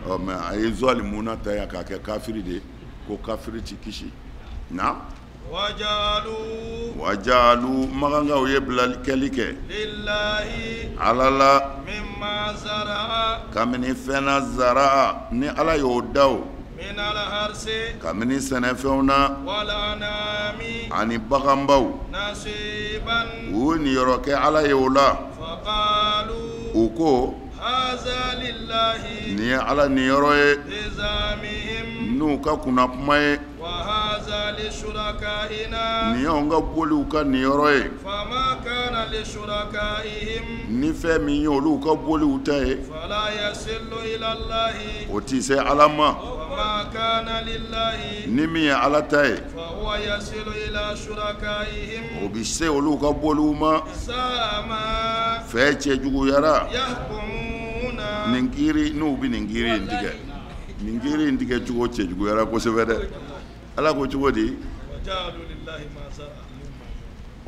Ɔ mɛ a ye zalimuna ta yan k'a kɛ kafiri de ye, ko kafiri tɛ kisi. Na wajalu, makankaw ye bilali kɛli kɛ Ala la, kabini fɛn na, zara, ni Ala y'o da o, kabini sɛnɛfɛnw na ani baganbaw, u ye niyɔrɔ kɛ Ala ye o la. U ko nin ye Ala niyɔrɔ ye n'u ka kunna kuma ye, nin y'anw ka boliw ka niyɔrɔ ye. Ni fɛn min ye olu ka boliw ta ye, o tɛ se Ala ma. Ni min ye Ala ta ye, o bɛ se olu ka boliw ma. Fɛn cɛjuguyara nin kiiri n'u bɛ nin kiiri in tigɛ, nin kiiri in tigɛ cogo cɛjuguyara kosɛbɛ dɛ. Ala ko cogo di?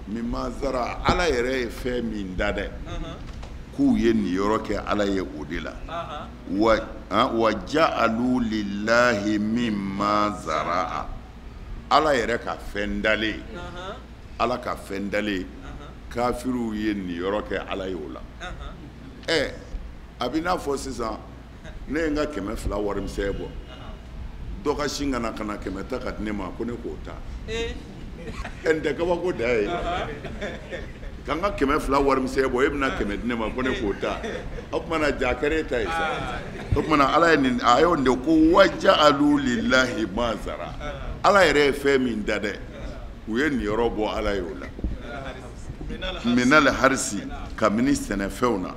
Mimma zara, Ala yɛrɛ ye fɛn min da dɛ, k'u ye niyɔrɔ kɛ Ala ye o de la. Wa ja'alu lillahi mimma zara'a, Ala yɛrɛ ka fɛn dalen, Ala ka fɛn dalen, kafiriw ye niyɔrɔ kɛ Ala ye o la. Ɛ, a bɛ n'a fɔ sisan, ne ye n ka 200 warimisɛn bɔ, dɔ ka sin ka na ka na 100 ta ka di ne ma, ko ne k'o ta. Ɛ, nin tɛ kabako da ye? Ka n ka 200 warimisɛn bɔ, e bɛna 100 di ne ma, ko ne k'o ta. O tuma na, ja kɛra e ta ye sa. O tuma na, Ala ye nin, a y'o de ko waja'alu lillahi ma zara, Ala yɛrɛ ye fɛn min da dɛ, u ye niyɔrɔ bɔ Ala ye o la. Minal harisi, kabini sɛnɛfɛnw na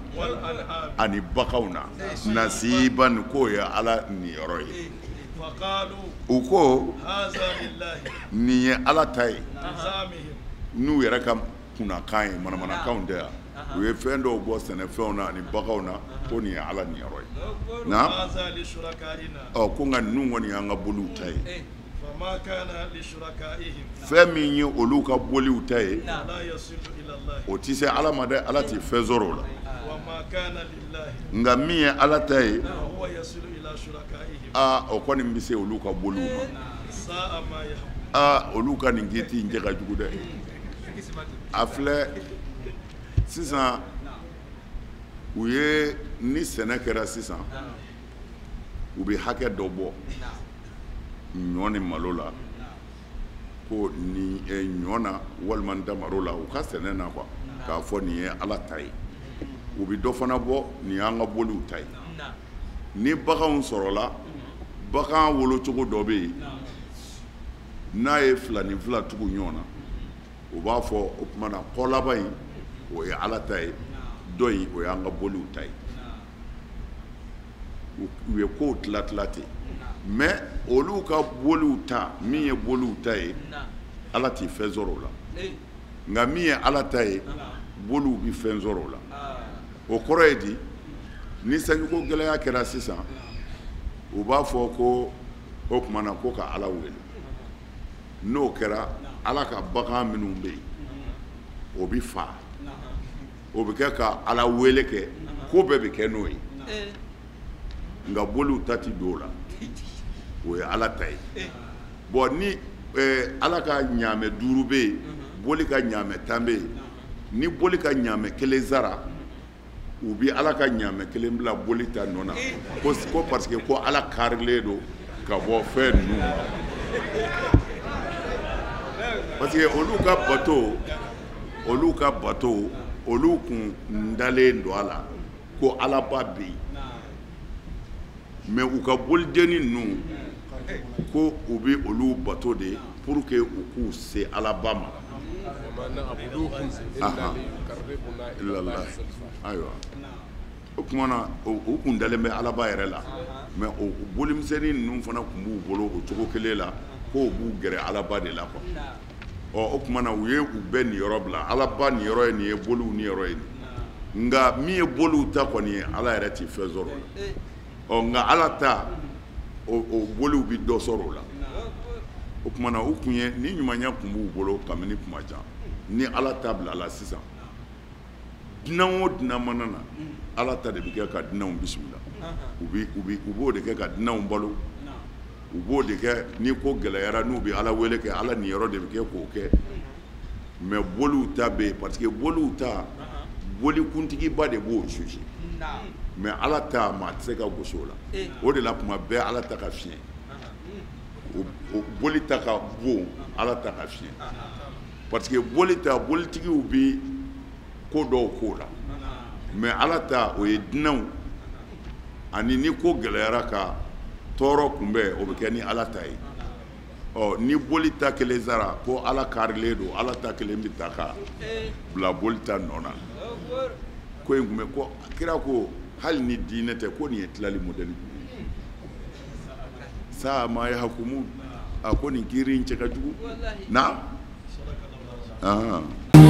ani baganw na, nasiban, k'o ye Ala niyɔrɔ ye. U ko nin ye Ala ta ye n'u yɛrɛ ka kunnakan ye, manamanakanw tɛ yan. U ye fɛn dɔw bɔ sɛnɛfɛnw na ani baganw na, ko nin ye Ala niyɔrɔ ye. Na ɔ, ko nka ninnu kɔni y'an ka boliw ta ye. Fɛn min ye olu ka boliw ta ye, o tɛ se Ala ma dɛ, Ala tɛ fɛn sɔrɔ o la. Nka min ye Ala ta ye, aa, o kɔni bɛ se olu ka boliw ma. Aa, olu ka nin kiiti in cɛ ka jugu dɛ. A filɛ sisan, u ye ni sɛnɛ kɛra sisan, u bɛ hakɛ dɔ bɔ ɲɔ ni malo la, ko ni ɲɔ na walima damaro la, u ka sɛnɛ na quoi, k'a fɔ nin ye Ala ta ye. U bɛ dɔ fana bɔ, nin y'an ka boliw ta ye. Ni baganw sɔrɔla, bagan wolocogo dɔ bɛ yen, n'a ye fila ni fila tugu ɲɔgɔn na, u b'a fɔ o tuma na, kɔlaba in, o ye Ala ta ye, dɔ in, o y'an ka boliw ta ye. U ye kow tila tila ten. Mais olu ka boliw ta, min ye boliw ta ye, Ala t'i fɛn sɔrɔ o la. Nka min ye Ala ta ye, Boliw bɛ fɛn sɔrɔ o la. O kɔrɔ ye di? Ni sanjiko gɛlɛya kɛra sisan, u b'a fɔ ko o tuma na ko ka Ala wele. N'o kɛra, Ala ka bagan minnu bɛ yen, o bɛ fa, o bɛ kɛ ka Ala wele kɛ, ko bɛɛ bɛ kɛ n'o ye. Nka boliw ta ti don o la, o ye Ala ta ye. Bon, ni Ala ka ɲaamɛ 5 bɛ yen, boli ka ɲaamɛ 10 bɛ yen. Ni boli ka ɲaamɛ 1 sara, u bɛ Ala ka ɲaamɛ 1 bila boli ta nɔ na, ko parce que ko Ala karilen don ka bɔ fɛn ninnu ma. Parce que olu ka bato, olu kun dalen don a la ko Alaba bɛ yen. Mais u ka bolidenni ninnu, ko u bɛ olu bato de pour que u k'u se Alaba ma. Illallah. Ayiwa, o tuma na, u kun dalen bɛ Alaba yɛrɛ la, mais o bolimisɛnnin ninnu fana tun b'u bolo o cogo kelen la, k'o b'u gɛrɛ Alaba de la quoi. Ɔ, o tuma na, u ye u bɛɛ niyɔrɔ bila. Alaba niyɔrɔ ye nin ye, boliw niyɔrɔ ye nin. Nka min ye boliw ta kɔni ye, Ala yɛrɛ tɛ fɛn sɔrɔ o la. Ɔ, nka Ala ta, o boliw bɛ dɔ sɔrɔ o la. O tuma na, u kun ye ni ɲumanya kun b'u bolo kabini kuma jan. Ni Ala ta bilala sisan, dunan o dunan mana na, Ala ta de bɛ kɛ ka dunanw bisimila. U b'o de kɛ ka dunanw balo, u b'o de kɛ. Ni ko gɛlɛyara, n'u bɛ Ala wele kɛ, Ala niyɔrɔ de bɛ kɛ k'o kɛ. Mais boliw ta bɛ yen, parce que boliw ta, bolikuntigiba de b'o juger. Mais Ala ta, maa tɛ se ka gosi o la. O de la, kuma bɛɛ Ala ta ka fiɲɛ, o boli ta ka bon, Ala ta ka fiɲɛ, parce que boli ta, bolitigiw bi ko dɔw k'o la. Mais Ala ta, o ye dunanw ani ni ko gɛlɛyara ka tɔɔrɔ kunbɛn, o bɛ kɛ ni Ala ta ye. Ɔ, ni boli ta kelen sara, ko Ala karilen don, Ala ta kelen bɛ ta ka bila boli ta nɔ na. Ko in tun bɛ ko kira ko hali ni diinɛ tɛ, ko nin ye tilali modèle jumɛn ye? Saa ma yahkumun. A ko nin kiiri in cɛ ka jugu na.